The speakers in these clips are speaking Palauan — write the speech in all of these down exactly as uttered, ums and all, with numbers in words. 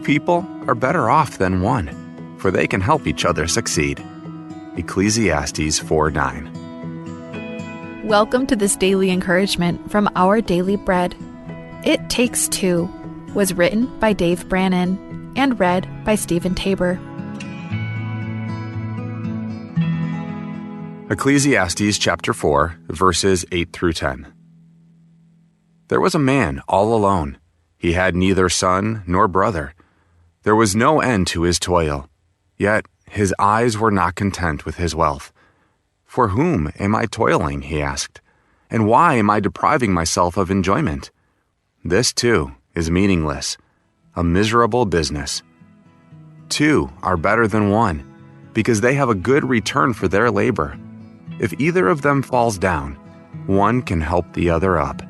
People are better off than one, for they can help each other succeed. Ecclesiastes four nine. Welcome to this daily encouragement from Our Daily Bread. It Takes Two was written by Dave Brannon and read by Stephen Tabor. Ecclesiastes chapter four, verses eight through ten. There was a man all alone. He had neither son nor brother. There was no end to his toil. Yet his eyes were not content with his wealth. "For whom am I toiling?" he asked. "And why am I depriving myself of enjoyment? This too is meaningless, a miserable business." Two are better than one, because they have a good return for their labor. If either of them falls down, one can help the other up.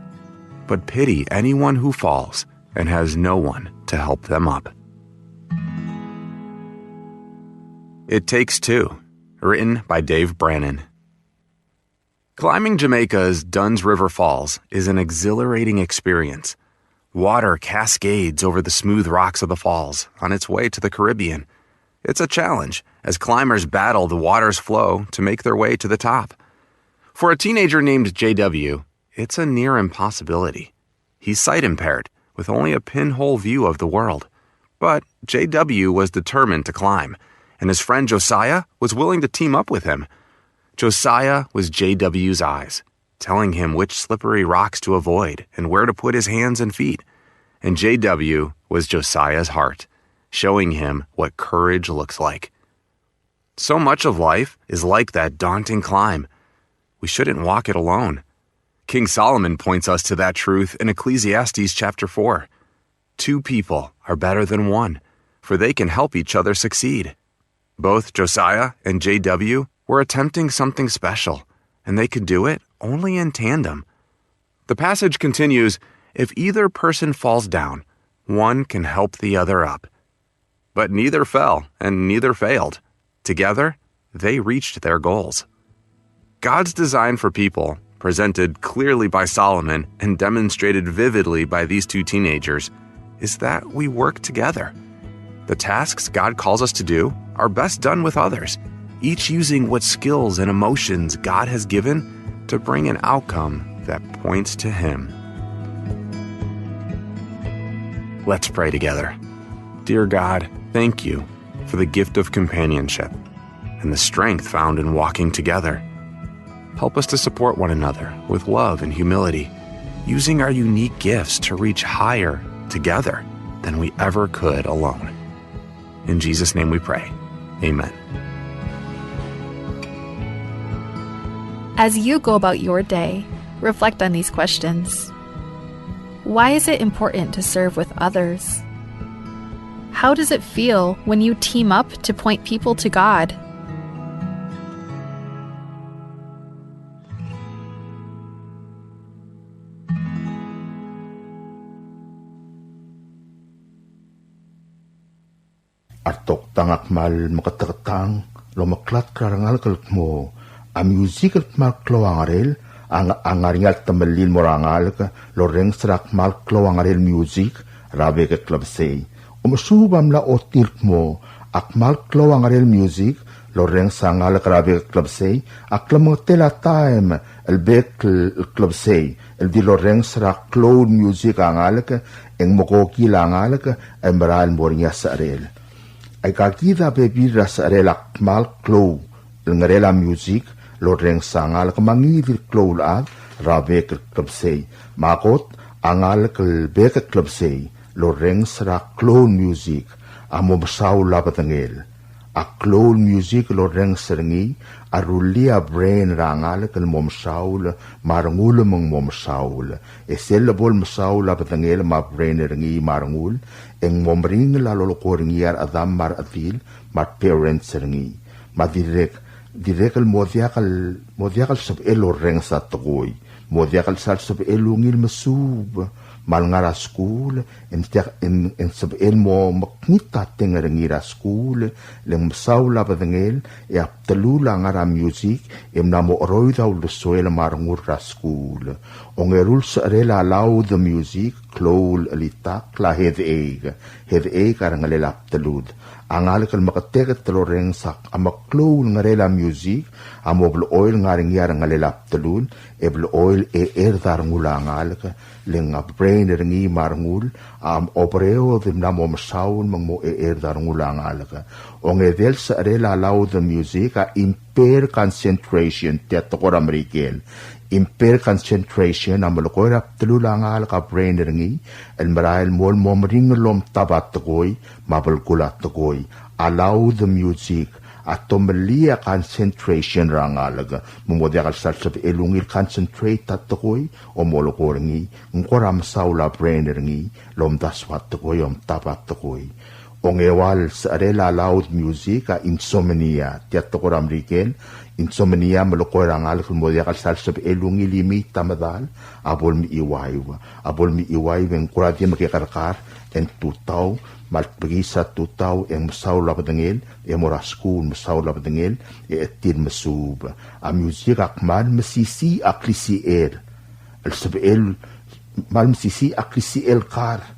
But pity anyone who falls and has no one to help them up. It Takes Two, written by Dave Brannon. Climbing Jamaica's Dunn's River Falls is an exhilarating experience. Water cascades over the smooth rocks of the falls on its way to the Caribbean. It's a challenge as climbers battle the water's flow to make their way to the top. For a teenager named J W, it's a near impossibility. He's sight impaired, with only a pinhole view of the world. But J W was determined to climb, and his friend Josiah was willing to team up with him. Josiah was J W's eyes, telling him which slippery rocks to avoid and where to put his hands and feet. And J W was Josiah's heart, showing him what courage looks like. So much of life is like that daunting climb. We shouldn't walk it alone. King Solomon points us to that truth in Ecclesiastes chapter four. Two people are better than one, for they can help each other succeed. Both Josiah and J W were attempting something special, and they could do it only in tandem. The passage continues, "If either person falls down, one can help the other up." But neither fell and neither failed. Together, they reached their goals. God's design for people, presented clearly by Solomon and demonstrated vividly by these two teenagers, is that we work together. The tasks God calls us to do are best done with others, each using what skills and emotions God has given to bring an outcome that points to Him. Let's pray together. Dear God, thank you for the gift of companionship and the strength found in walking together. Help us to support one another with love and humility, using our unique gifts to reach higher together than we ever could alone. In Jesus' name we pray. Amen. As you go about your day, reflect on these questions. Why is it important to serve with others? How does it feel when you team up to point people to God? A retoktang a kmal meketeketang el omeklatk er a rengalek el kmo a music el kmal klou a ngerel a ng-, a ngar er ngii a letemellii el mo er a ngalek el orrenges er a kmal klou a ngerel music er a bek el klebesei. Omesuub a mla ochotii el kmo a kmal klou a ngerel music el orrenges a ngalek er a bek el klebesei a klemengetel a taem el bek el klebesei el di lorrenges er a klou el music a ngalek e ng mekokil a ngalek e merael el mo er ngii a secherel. Aika kid a bebil er a secherel a kmal klou el ngerel a music el orrenges a ngalek me a ngii di el klou el chad er a bek el klebesei. Me a kot a ngalek el bek el klebesei el orrenges er a klou el music a mo mesaul a bedengel. A klou el music el orrenges er ngii a rullii a brain er a ngalek el mo mesaul me a rengul me ng mo mesaul. E sel lebo el mesaul a bedengel me a brain er ngii me a rengul e ng mo meringel a lolekoi er ngii a rechedam me a rechedil me a parents er ngii. Me a dirrek, dirrek el mo diak el, mo diak el sebechel el orrenges a tekoi. Mo diak el sal sebechel el ungil mesuub. me a lengar er a skuul, e ng diak, e ng, e ng sebechel mo mekngit a teng er ngii er a skuul, le ng mesaul a bedengel, e a bdelul a ngar er a music, e mla mo cheroid a uldesuel me a rengul er a skuul. Ongeru el secherel a loud music, klou el chelitakl a headache, headache a rengelel a bdelud. A ngalek el meketeket el orrenges a meklou el ngerel a music, a mo blechoel ngar er ngii a rengelel a bdelul, e blechoel e cherd a rengul a ngalek, le ng a brain er ngii me a rengul, a obereod el mla mo mesaul me ng mo e cherd a rengul a ngalek. Ongedei el secherel a loud music a impair concentration, tia tekoi er a Merikel. Impair concentration a melekoi er a bdelul a ngalek a brain er ngii, el merael mo el mo meringel el omtab a tekoi, me a belkul a tekoi. A loud music a tomellii a concentration er a ngalek, me mo diak el sal sebechel ungil concentrate a tekoi, o molekoi er ngii, ng kora mesaul a brain er ngii, el omdasu a tekoi, omtab a tekoi. Ongeua el secherel a loud music a insomnia, tia tekoi er a Merikel, insomnia a melekoi er a ngalek el mo diak el sal sebechel ungil imiit a medal, a bo lemechiuaiu, a bo lemechiuaiu e ng kora di mekekerkar, e ng tutau, me a lebekiis a tutau, e ng mesaul a bedengel, e mo er a skuul mesaul a bedengel, e chetil mesuub. A music a kmal mesisiich a klisichel, el sebechel, kmal mesisiich a klisichel kar.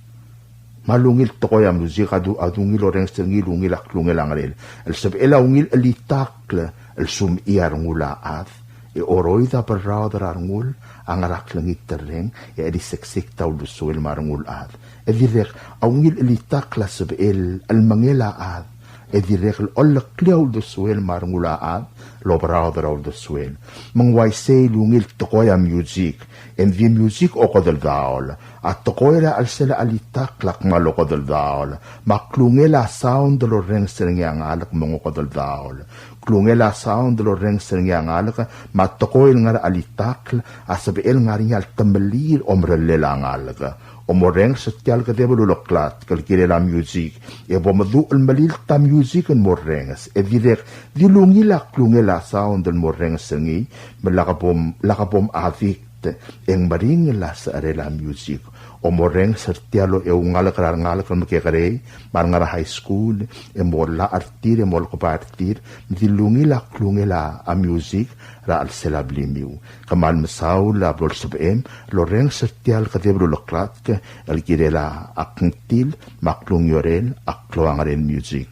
Me a ungil tekoi a music a du, a dungil orrenges er ngii el ungil a klungel a ngerel. El sebechel a ungil chelitakl el sumechii a rengul a chad, e oroid a berraod er a rengul, a ngar er a klengiterreng, e cheliseksek a uldesuel me a rengul a chad. E dirrek, a ungil chelitakl a sebechel el mengel a chad, e dirrek el oleklii a uldesuel me a rengul a chad, el oberaod er a uldesuel. Me ng uaisei el ungil tekoi a music, e ng di music okedeldaol. A tekoi er a chelsel a chelitakl a kmal okedeldaol. Me a klungel a sound el orrenges er ngii a ngalek me ng okedeldaol. Klungel a sound el orrenges er ngii a ngalek, me a tekoi el ngar er a chelitakl, a sebechel ngar er ngii a ltemellii el omerellel a ngalek. Omorrenges er tia el kedeb el uleklatk el kirel a music, e bo meduch el melilt a music el morrenges, e dirrek di lungil a klungel a sound el morrenges er ngii, me lak bom, lak bom addict, e ng meringel a secherel a music. Omorrenges er tia el oungalek er a rengalek el mekekerei, me a rengar er a high school, e mo llach er tir, e mo lekebai er tir, me di lungil a klungel a music, er a chelsel a blimiu. Kmal mesaul a blo lsebechem el orrenges er tia el kedeb el uleklatk el kirel a kngtil me a klungiolel a klou a ngerel music.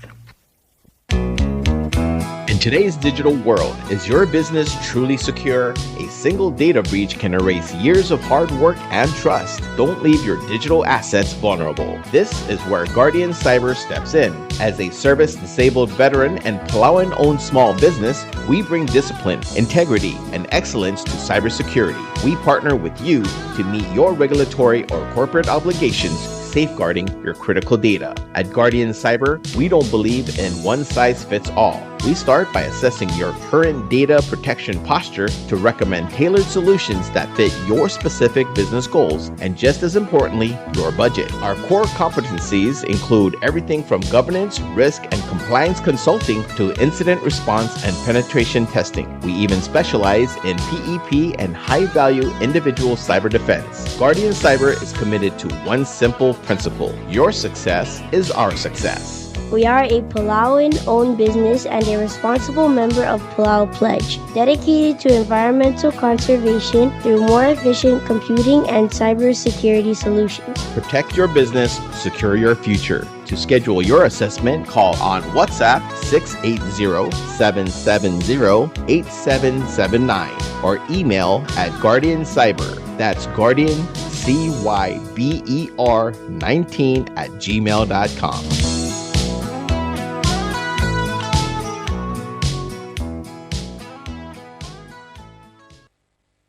In today's digital world, is your business truly secure? A single data breach can erase years of hard work and trust. Don't leave your digital assets vulnerable. This is where Guardian Cyber steps in. As a service disabled veteran and Palauan owned small business, we bring discipline, integrity, and excellence to cybersecurity. We partner with you to meet your regulatory or corporate obligations, safeguarding your critical data. At Guardian Cyber, we don't believe in one size fits all. We start by assessing your current data protection posture to recommend tailored solutions that fit your specific business goals and, just as importantly, your budget. Our core competencies include everything from governance, risk, and compliance consulting to incident response and penetration testing. We even specialize in P E P and high-value individual cyber defense. Guardian Cyber is committed to one simple principle: your success is our success. We are a Palauan-owned business and a responsible member of Palau Pledge, dedicated to environmental conservation through more efficient computing and cybersecurity solutions. Protect your business, secure your future. To schedule your assessment, call on WhatsApp six eight zero, seven seven zero, eight seven seven nine or email at Guardian Cyber. That's Guardian C Y B E R nineteen at gmail dot com.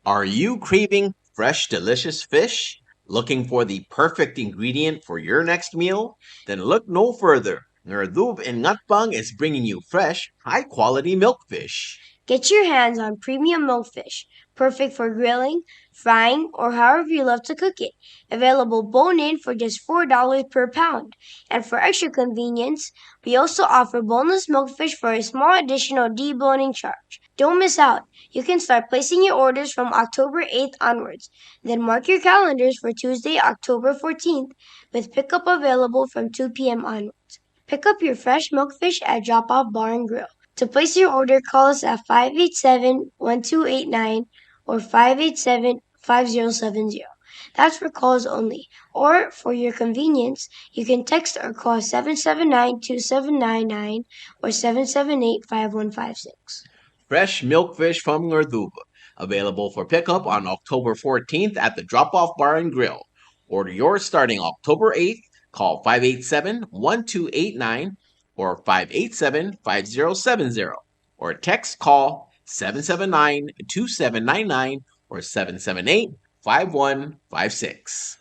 Are you craving fresh, delicious fish? Looking for the perfect ingredient for your next meal? Then look no further. Ngerdub in Ngatpang is bringing you fresh, high-quality milkfish. Get your hands on premium milkfish, perfect for grilling, frying, or however you love to cook it. Available bone-in for just four dollars per pound. And for extra convenience, we also offer boneless milkfish for a small additional deboning charge. Don't miss out. You can start placing your orders from October eighth onwards. Then mark your calendars for Tuesday, October fourteenth, with pickup available from two p.m. onwards. Pick up your fresh milkfish at Drop Off Bar and Grill. To place your order, call us at five eight seven, one two eight nine or five eight seven, five zero seven zero. That's for calls only. Or, for your convenience, you can text or call seven seven nine, two seven nine nine or seven seven eight, five one five six. Fresh milkfish from Ngerdub, available for pickup on October fourteenth at the Drop Off Bar and Grill. Order yours starting October eighth. Call five eight seven, one two eight nine or five eight seven, five zero seven zero, or text call seven seven nine, two seven nine nine or seven seven eight, five one five six.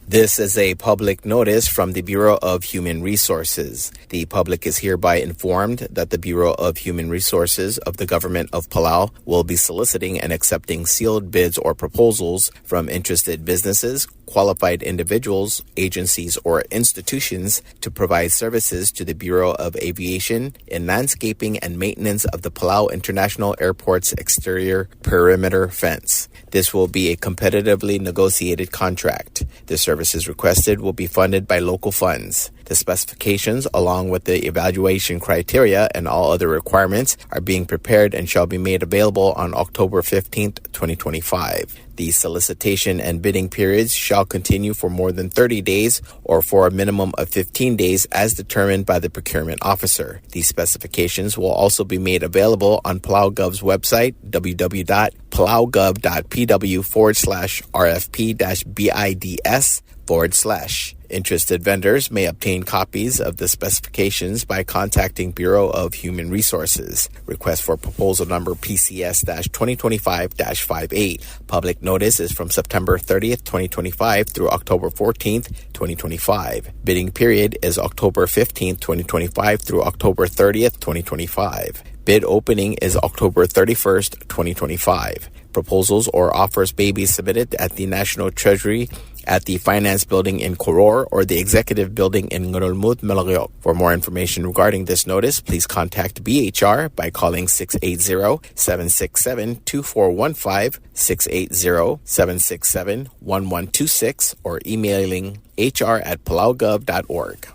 This is a public notice from the Bureau of Human Resources. The public is hereby informed that the Bureau of Human Resources of the Government of Palau will be soliciting and accepting sealed bids or proposals from interested businesses, qualified individuals, agencies, or institutions to provide services to the Bureau of Aviation in landscaping and maintenance of the Palau International Airport's exterior perimeter fence. This will be a competitively negotiated contract. The services requested will be funded by local funds. The specifications, along with the evaluation criteria and all other requirements, are being prepared and shall be made available on October fifteenth, twenty twenty-five. The solicitation and bidding periods shall continue for more than thirty days or for a minimum of fifteen days as determined by the procurement officer. These specifications will also be made available on PalauGov's website, www.palaugov.pw forward slash RFP dash BIDS forward slash. Interested vendors may obtain copies of the specifications by contacting Bureau of Human Resources. Request for proposal number P C S dash twenty twenty-five dash five eight. Public notice is from September thirtieth, twenty twenty-five through October fourteenth, twenty twenty-five. Bidding period is October fifteenth, twenty twenty-five through October thirtieth, twenty twenty-five. Bid opening is October thirty-first, twenty twenty-five. Proposals or offers may be submitted at the National Treasury at the Finance Building in Koror or the Executive Building in Ngerulmud, Melekeok. For more information regarding this notice, please contact B H R by calling six eight zero, seven six seven, two four one five, six eight zero, seven six seven, one one two six, or emailing H R at palaugov dot org.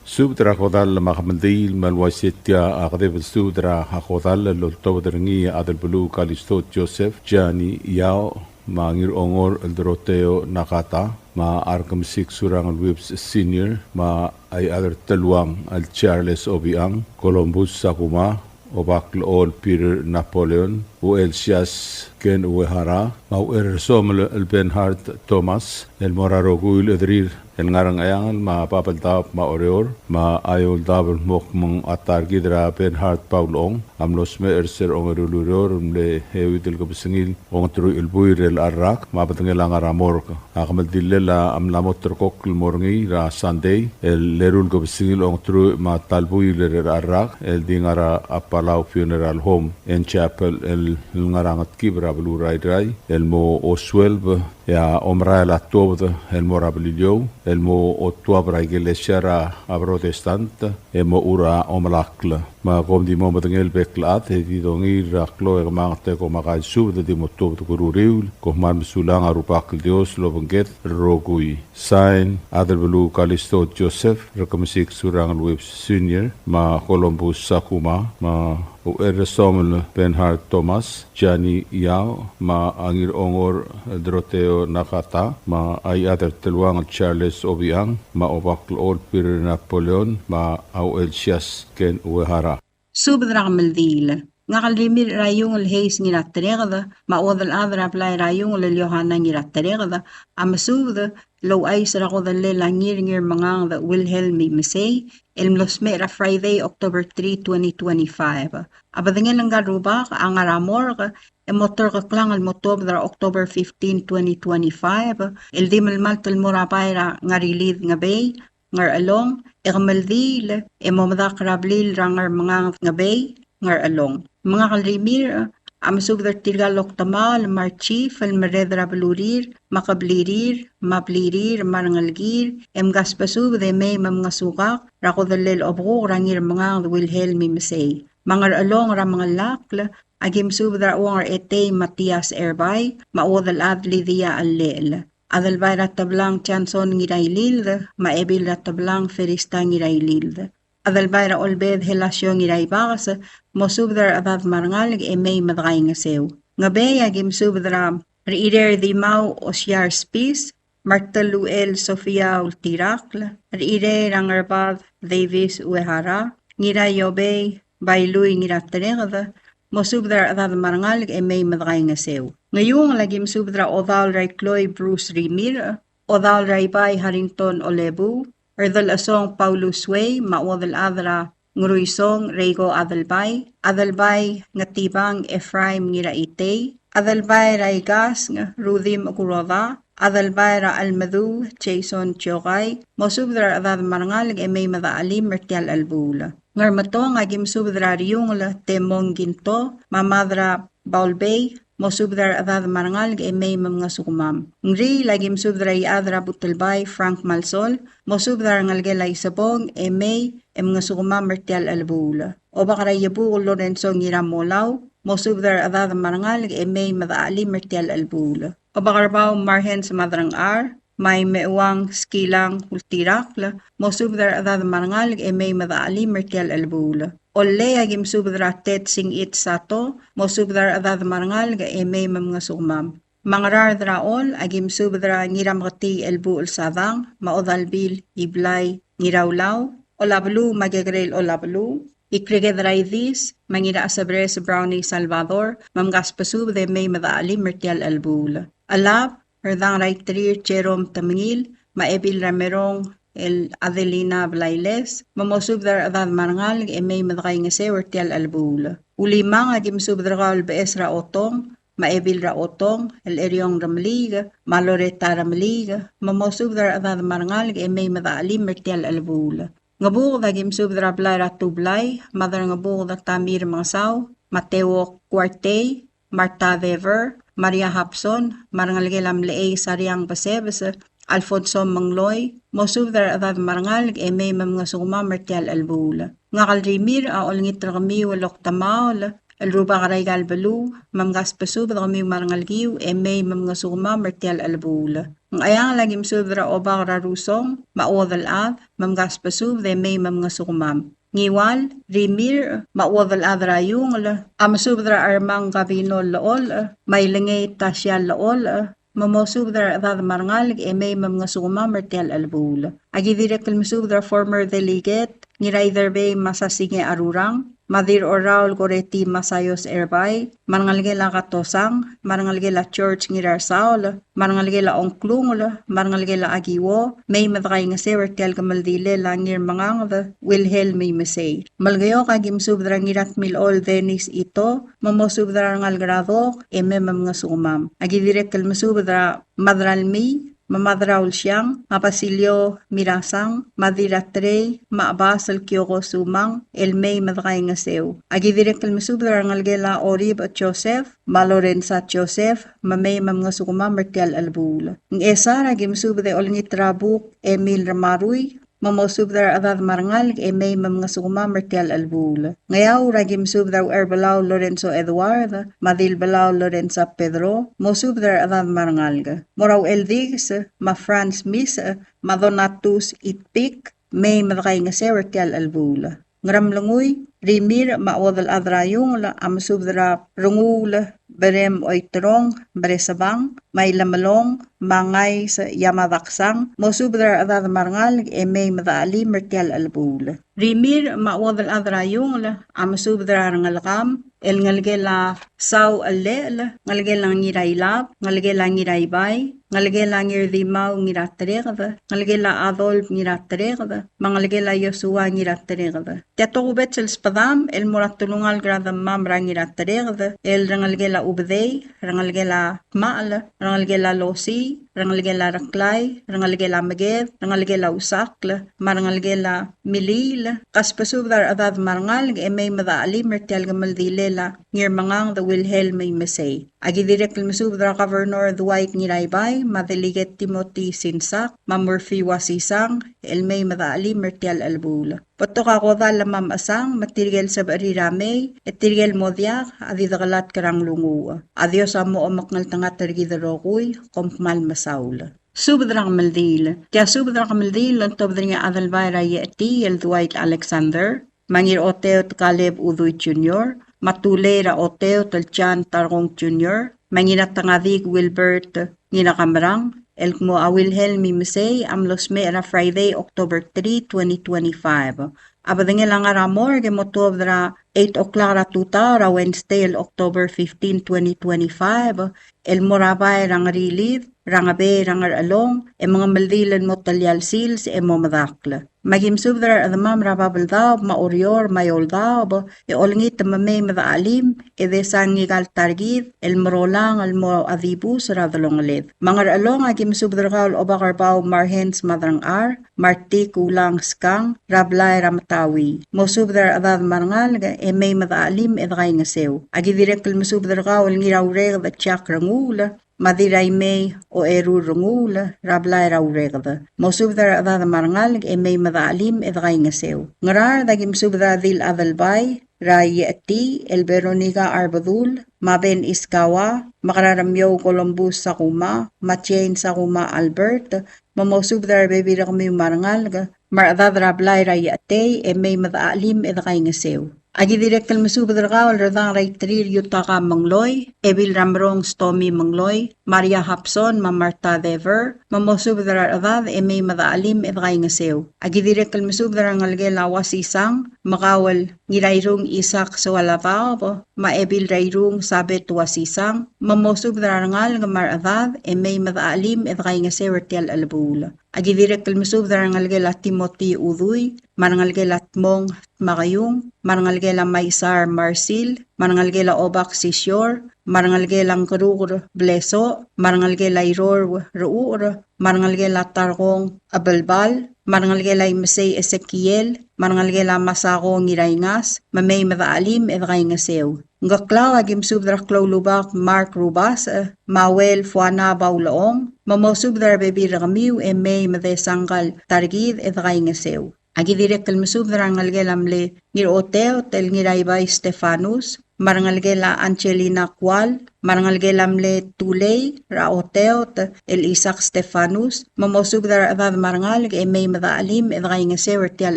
Subed er a kodall me a kemeldiil me le uaisei tia a kedeb el subed er a kodall el oltobed er ngii a Adelbeluu Kalisto Joseph, Jani Yao, me a Ngirongor el Doroteo Nakata, me a Rekemesik Surangel Whipps Senior, me a Iechad er Teluang el Charles Obichang, Columbus Sakuma, Obak el Ol Peter Napoleon, Uchelsias Ken Uehara, me a Ucherresomel el Bernhard Thomas, el mo er a rokui el chederir el ngar er a Ngcheangel me a Babeldaob me a Oreor, me a Eouldaob el mo kmo ng a ta er kid er a Bernhard Paulong a mlo smecher er se er a ongeru el ureor el mle euid el kebesengil ongeteruich el buil er chelecha el rak, me a bedengel a ngar er a morgue. A kemeldillel a mla mo ulterekokl el mo er ngii er a Sunday el eru el kebesengil ongeteruich me a ta el buil er chelecha el rak el di ngar er a Palau Funeral Home and Chapel el ngar er a Ngetkib er a beluu er a Irrai el mo osuelb e a omerael a tuobed el mo er a Beliliou el mo otuab er a ikelesia er a Protestant e mo er a omelakl. Me kom di mo medengei el bek el chad e di dongiil er a klou e kemanget e kom a kaisubed e di mo tuobed er a uriul. Kom kmal mesulang, a Rubak el Dios a lobengked el rokui. Sign, Adelbeluu Kalisto Joseph, Rekemesik Surangel Whipps Senior, me a Columbus Sakuma, me a Ucherresomel Bernhard Thomas, Jani Yao, me a Ngirongor Doroteo Nakata, me a Iechad er Teluang el Charles Obichang, me a Obak el Ol Peter Napoleon, me a Uchelsias Ken Uehara. Subed er a kemeldiil. Ngak el Rimirch er a Iungel Hayes Ngiratereked, me a chuodel chad er a blai er a Iungel el Yohana Ngiratereked, a mesubed el ouchais er a kodellel a Ngir Ngirmenganged Wilhelm Imesei, el mlo smecher er a Friday, October three, twenty twenty-five. A bedengel ngka el rubak a ngar er a morgue e mo terkeklang el mo tuobed er a October fifteen, twenty twenty-five, el di melemalt el mo er a bai er a Ngarilid Ngebei, Ngerchelong, e kemeldiil e mo medakl er a blil er a Ngermenganged Ngebei, Ngerchelong. Me ngak el Rimirch A mesubed er tirka el oktemaol me a rechief el merreder er a belurir, me a keblirir, me a blirir, me a rengelekir, e mkasbesubed e mei me mngesukak er a kodellel obekuk er a Ngirmengangd Wilhelm Imesei. Me a Ngerchelong er a Mengelakl, a ki mesubed er a Uong er Etei Matias Erbai, me a Uodelchad Lydia Llechel. Adelbai er a Teblang Johnson Ngirailild, me a Ebil er a Teblang Ferista Ngirailild. Adelbai er a Olbed Helasio Ngiraibakes, mosubed er a rechedad me a rengalek e mei me dekaingeseu. Ngebei a ki mesubed er a Rechirei er Dimau Osiar Spis, Martel Uchel Sofia Ultirakl, Rechirei er a Ngerbad Davis Uehara, Ngiraiobei Bailui Ngiratereked, mosubed er a rechedad me a rengalek e mei me dekaingeseu. Ngeiungel a ki mesubed er a Odaol er a Ikloi Bruce Rimirch, Odaol er a Ibai Harrington Olebuu, Erdel Esong Paulus Wei, me a Uodelchad er a Ngeruisong Reiko Adelbai, Adelbai Ngetibang Ephraim Ngiraitei, Adelbai er a Ikasng Rudim Kuroda, Adelbai er a Chelmeduu Jason Chokai, mosubed er a rechedad me a rengalek e mei me dechelim er tia el chelebuul. Ngermetong a ki mesubed er a Riungel Temong Kinto, me a Mad er a Baulbei, mosubed er a rechedad me a rengalek e mei me mngesukemam. Ngriil a ki mesubed er a Iechad er a Butelbai Frank Malsol, mosubed er a rengelekel a Isebong e mei e mngesukemam er tia el chelebuul. Obak er a Iebukel Lorenzo Ngiramolau, mosubed er a rechedad me a rengalek e mei me dechelim er tia el chelebuul. Obak er a Bau Marhens Madrangchar, me a Imeuang Skilang Ultirakl, mosubed er a rechedad me a rengalek e mei me dechelim er tia el chelebuul. Ollei a ki mesubed er a Ted Singich Sato, mosubed er a rechedad me a rengalek e mei me mngesukemam. Me a Ngaraard er a Chol a ki mesubed er a Ngirameketii Elbuchel Sadang, me a Odalbil Iblai Ngiraulau, Olabeluu me a kekerei el Olabeluu, Ikreked er a Idis, me a Ngirachesebres Brownie Salvador, me mkasbesubed e mei me dechelim er tia el chelebuul. Chelab, Erdang er a Iterir Jerome Temengil, me a Ebil er a Merong el Adelina Blailes, me mosubed er a rechedad me a rengalek e mei me dekaingeseu er tia el chelebuul. Ulimang a ki mesubed er kau el Beches er a Otong, me a Ebil er a Otong, el Eriong Remeliik, me a Loreta Remeliik, me mosubed er a rechedad me a rengalek e mei me dechelim er tia el chelebuul. Ngebuked a ki mesubed er a blai er a Tublai, Mad er a Ngebuked Tamir Mengesau, me a Teuok Kuartei, Martha Dever, Maria Hapson, me a rengelekel a Mlechei Sariang Besebes, Alfonso Mengloi, mosubed er a rechedad me a rengalek e mei me mngesukemam er tia el chelebuul. Ngak el Rimirch a olengit er kemiu el oktemaol el rubak er aika el beluu, me mkasbesubed kemiu me a rengelekiu e mei me mngesukemam er tia el chelebuul. Ngcheangel a ki mesubed er a Obak er a Rusong, me a Uodelchad, me mkasbesubed e mei me mngesukemam. Ngiwal, Rimirch, me a Uodelchad er a Iungel, a mesubed er a Armang Gabino Llecholch, me a Ilengei Tasia Llecholch, me mosubed er a rechedad me a rengalek e mei me mngesukemam er tia el chelebuul. A ki dirrek el mesubed er a former delegate, Ngiraiderbei Masasinge Arurang, me a Dirrorraol Koreti Masaios Erbai, me a rengelekel a Katosang, me a rengelekel a George Ngirarsaol, me a rengelekel a Ongklungel, me a rengelekel a Akiwo, mei me dekaingeseu er tia el kemeldilel a Ngirmenganged Wilhelm Imesei. Melekeok a ki mesubed er a Ngiratmilechol Dennis Ito, me mosubed er a rengalek er a Dok, e mei me mngesukemam. A ki dirrek el mesubed er a Mad er a Lmii, me a Mad er a Ulsiang, me a Basilio Mirasang, me a Dirratrei, me a Chebas el Kioko Sumang, el mei me dekaingeseu. A ki dirrek el mesubed er a rengelekel a Orib Joseph, me a Lorenza Joseph, me mei me mngesukemam er tia el chelebuul. Ngchesar a ki mesubed e olengit er a Buk Emil Ramarui, me mosubed er a rechedad me a rengalek e mei me mngesukemam er tia el chelebuul. Ngeaur a ki mesubed er a Ucherbelau Lorenzo Edward, me a Dilbelau Lorenza Pedro, mosubed er a rechedad me a rengalek. Mo er a Ucheldikes, me a Franz Misech, me a Donatus Itpik, mei me dekaingeseu er tia el chelebuul. Ngeremlengui, Rimirch me a Uodelchad er a Iungel a mesubed er a Renguul Berem Oiterong, Beresebang, me a Ilemelong, me a Ngais Yamadaksang, mosubed er a rechedad me a rengalek e mei me dechelim er tia el chelebuul. Rimirch me a Uodelchad er a Iungel a mesubed er a rengelekam, el ngelekel a Sau Llechel, ngelekel a Ngirailab, ngelekel a Ngiraibai, ngelekel a Ngirdimau Ngiratereked, ngelekel a Adolf Ngiratereked, me a ngelekel a Joshua Ngiratereked. Tia tokubets el sbedam el mo er a telungalek er a demam er a Ngiratereked, el rengelekel a Ubedei, rengelekel a Kmachel, rengelekel a Losii, rengelekel a Reklai, rengelekel a Meked, rengelekel a Usakl, me a rengelekel a Miliil. Kasbesubed er a rechedad me a rengalek e mei me de chelim er tia el kemeldilel a Ngirmengangd Wilhelm Imesei. Aki dirrek el mesubed er a Governor Dwight Ngiraibai, me a Delegate Timothy Sinsak, me a Murphy Wasisang, el mei me de chelim er tia el chelebuul. Betok a kodall me a mechesang, me tirke el sebechir a mei, e tirke el mo diak, a di dekelatk er a nglunguuch. A Dios a mo omekngeltengat er kid el rokui, kom kmal mesaul. Subed er a kemeldiil. Tia subed er a kemeldiil el oltobed er ngii a Adelbai er a Iechetii el Dwight Alexander, me a Ngiroteot Caleb Udui Junior, me a Tulei er a Oteot el John Tarkong Junior, me a Ngiratengadik Wilbert Ngirakamerang, el kmo a Wilhelm Imesei a mlo smecher er a Friday, October three, twenty twenty-five. A bedengel a ngar er a morgue e mo tuobed er a eight o'clock er a tutau er a Wednesday el October fifteen, twenty twenty-five, el mo er a bai er a Ngerilid, er a Ngebei er a Ngerchelong, e mengemeldiil el mo telia el sils e mo medakl. Me aki mesubed er a rechedemam er a Babeldaob, me a Oreor, me a Eouldaob, e olengit me mei me de chelim, e desa ngika el ta er kid el merolang el mo a dibus er a delongeled. Me a Ngerchelong aki mesubed er kau el Obakerbau Marhens Madrangchar, me a Rtik Ulang Skang, er a blai er a Metaui. Mosubed er a rechedad me a rengalek, e mei me de chelim e de kaingeseu. Aki dirrek el mesubed er kau el Ngiraureked Jack Renguul, me a Dirraimei Oeru Renguul, er a blai er a Ureked. Mosubed er a rechedad me a rengalek, e mei me de chelim e de kaingeseu. Ngaraard aki mesubed er a Dil Adelbai, er a Iechetii, el Veronica Arbedul, me a Ben Iskawa, me a Keraremiou Columbus Sakuma, me a Jane Sakuma Albert, me mosubed er a rebebil er kemiu me a rengalek, me a rechedad er a blai er a Iechetei, e mei me de chelim e de kaingeseu. Aki dirrek el mesubed er kau el Redang er a Iterir Yutaka Mengloi, Ebil er a Merong Stomi Mengloi, Maria Hapson, me a Martha Dever, me mosubed er a rechedad e mei me de chelim e de kaingeseu. Aki dirrek el mesubed er a rengelekel a Uasisang, me kau el Ngirairung Isak Soaladaob, me a Ebil er a Irung Sabet Uasisang, me mosubed er a rengalek me a rechedad e mei me de chelim e de kaingeseu er tia el chelebuul. Aki dirrek el mesubed er a rengelekel a Timothy Udui, me a rengelekel a Tmong Tmakeiung, me a rengelekel a Maisar Marsil, me a rengelekel a Obak Sisior, me a rengelekel a Ngkeruker Blesoch, me a rengelekel a Iror Rechucher, me a rengelekel a Tarkong Abelbal, me a rengelekel a Imesei Esekiel, me a rengelekel a Masako Ngiraingas, me mei me de chelim e de kaingeseu. Ngkeklau aki mesubed er a Kloulubak Mark Rubasech, me a Uel Fuana Baulechong, me mosubed er a rebebil er kemiu e mei me desa ngka el ta er kid e de kaingeseu. Aki dirrek el mesubed er a rengelekel a mle Ngiroteot el Ngiraibai Stefanus, me a rengelekel a Angelina Kual, me a rengelekel a mle Tulei er a Oteot el Isak Stefanus, me mosubed er a rechedad me a rengalek e mei me de chelim e de kaingeseu er tia el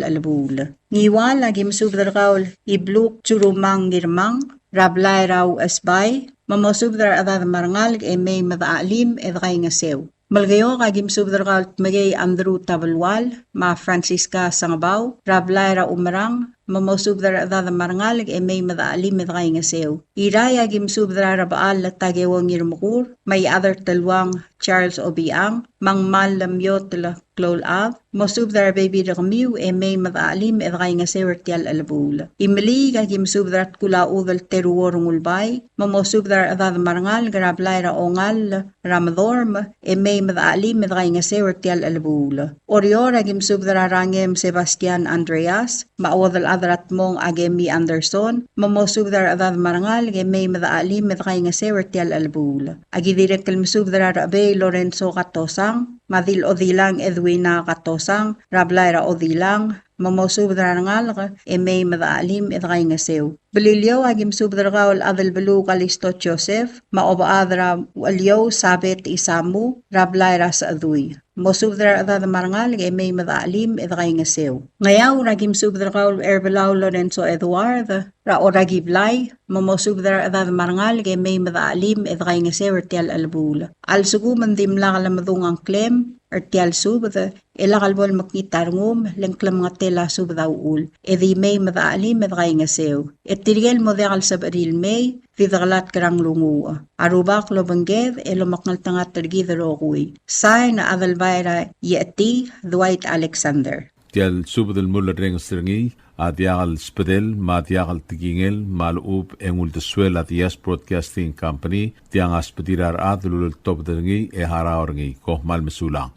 chelebuul. Ngiwal aki mesubed er kau el Ibluk Tsurumang Ngirmang, er a blai er a Uchesbai, me mosubed er a rechedad me a rengalek e mei me de chelim e de kaingeseu. Melekeok aki mesubed er kau el Tmekei Andrew Tabelual, me a Francisca Sengebau, er a blai er a Umerang, me mosubed er a rechedad me a rengalek e mei me de chelim e de kaingeseu. Irrai aki mesubed er a Rebechall Takeo Ngirmekur, me a Iechad er Teluang Charles Obichang, me a Ngmal Lemiot el Kloulchad, mosubed er a rebebil er kemiu e mei me de chelim e de kaingeseu er tia el chelebuul. Imeliik aki mesubed er a Tkulachudel Teruo Rengulbai, me mosubed er a rechedad me a rengalek er a blai er a Ongall er a Medorm, e mei me de chelim e de kaingeseu er tia el chelebuul. Oreor aki mesubed er a Rangem Sebastian Andreas, me a Uodelchad er a Tmong Akemi Anderson, me mosubed er a rechedad me a rengalek e mei me de chelim e de kaingeseu er tia el chelebuul. Aki dirrek el mesubed er a Rechebei Lorenzo Katosang, me a Dil Odilang Edwina Katosang, er a blai er a Odilang, me mosubed er a rengalek e mei me de chelim e de kaingeseu. Beliliou aki mesubed er kau el Adelbeluu Kalisto Joseph, me a Obechad er a Ucheliou Sabet Isamu, er a blai er a Sechedui. Mosubed er a rechedad me a rengalek e mei me de chelim e de kaingeseu. Ngeaur aki mesubed er kau el Erbelau Lorenzo Edward, er a Orakiblai, me mosubed er a rechedad me a rengalek e mei me de chelim e de kaingeseu er tia el chelebuul. A lsekum ng dimlak lemedung a ngklem, er tia el subed, e lak el bo lemekngit a rengum, le ng klemengetel a subed a uchul, e di mei me de chelim e de kaingeseu. E tirke el mo diak el sebechir el mei, di dekelatk er a nglunguuch. A Rubak lobengked, e lomekngeltengat er kid el rokui. Sain, Adelbai er a Iechetiid, Dwight Alexander. Tia el subed el mulerrenges er ngii a diak el sbedel me a diak el tekingel me a lechub e ng uldesuel a Diaz Broadcasting Company, tiang a sbedir a rechad el uleltobed er ngii e harau er ngii. Kom kmal mesulang.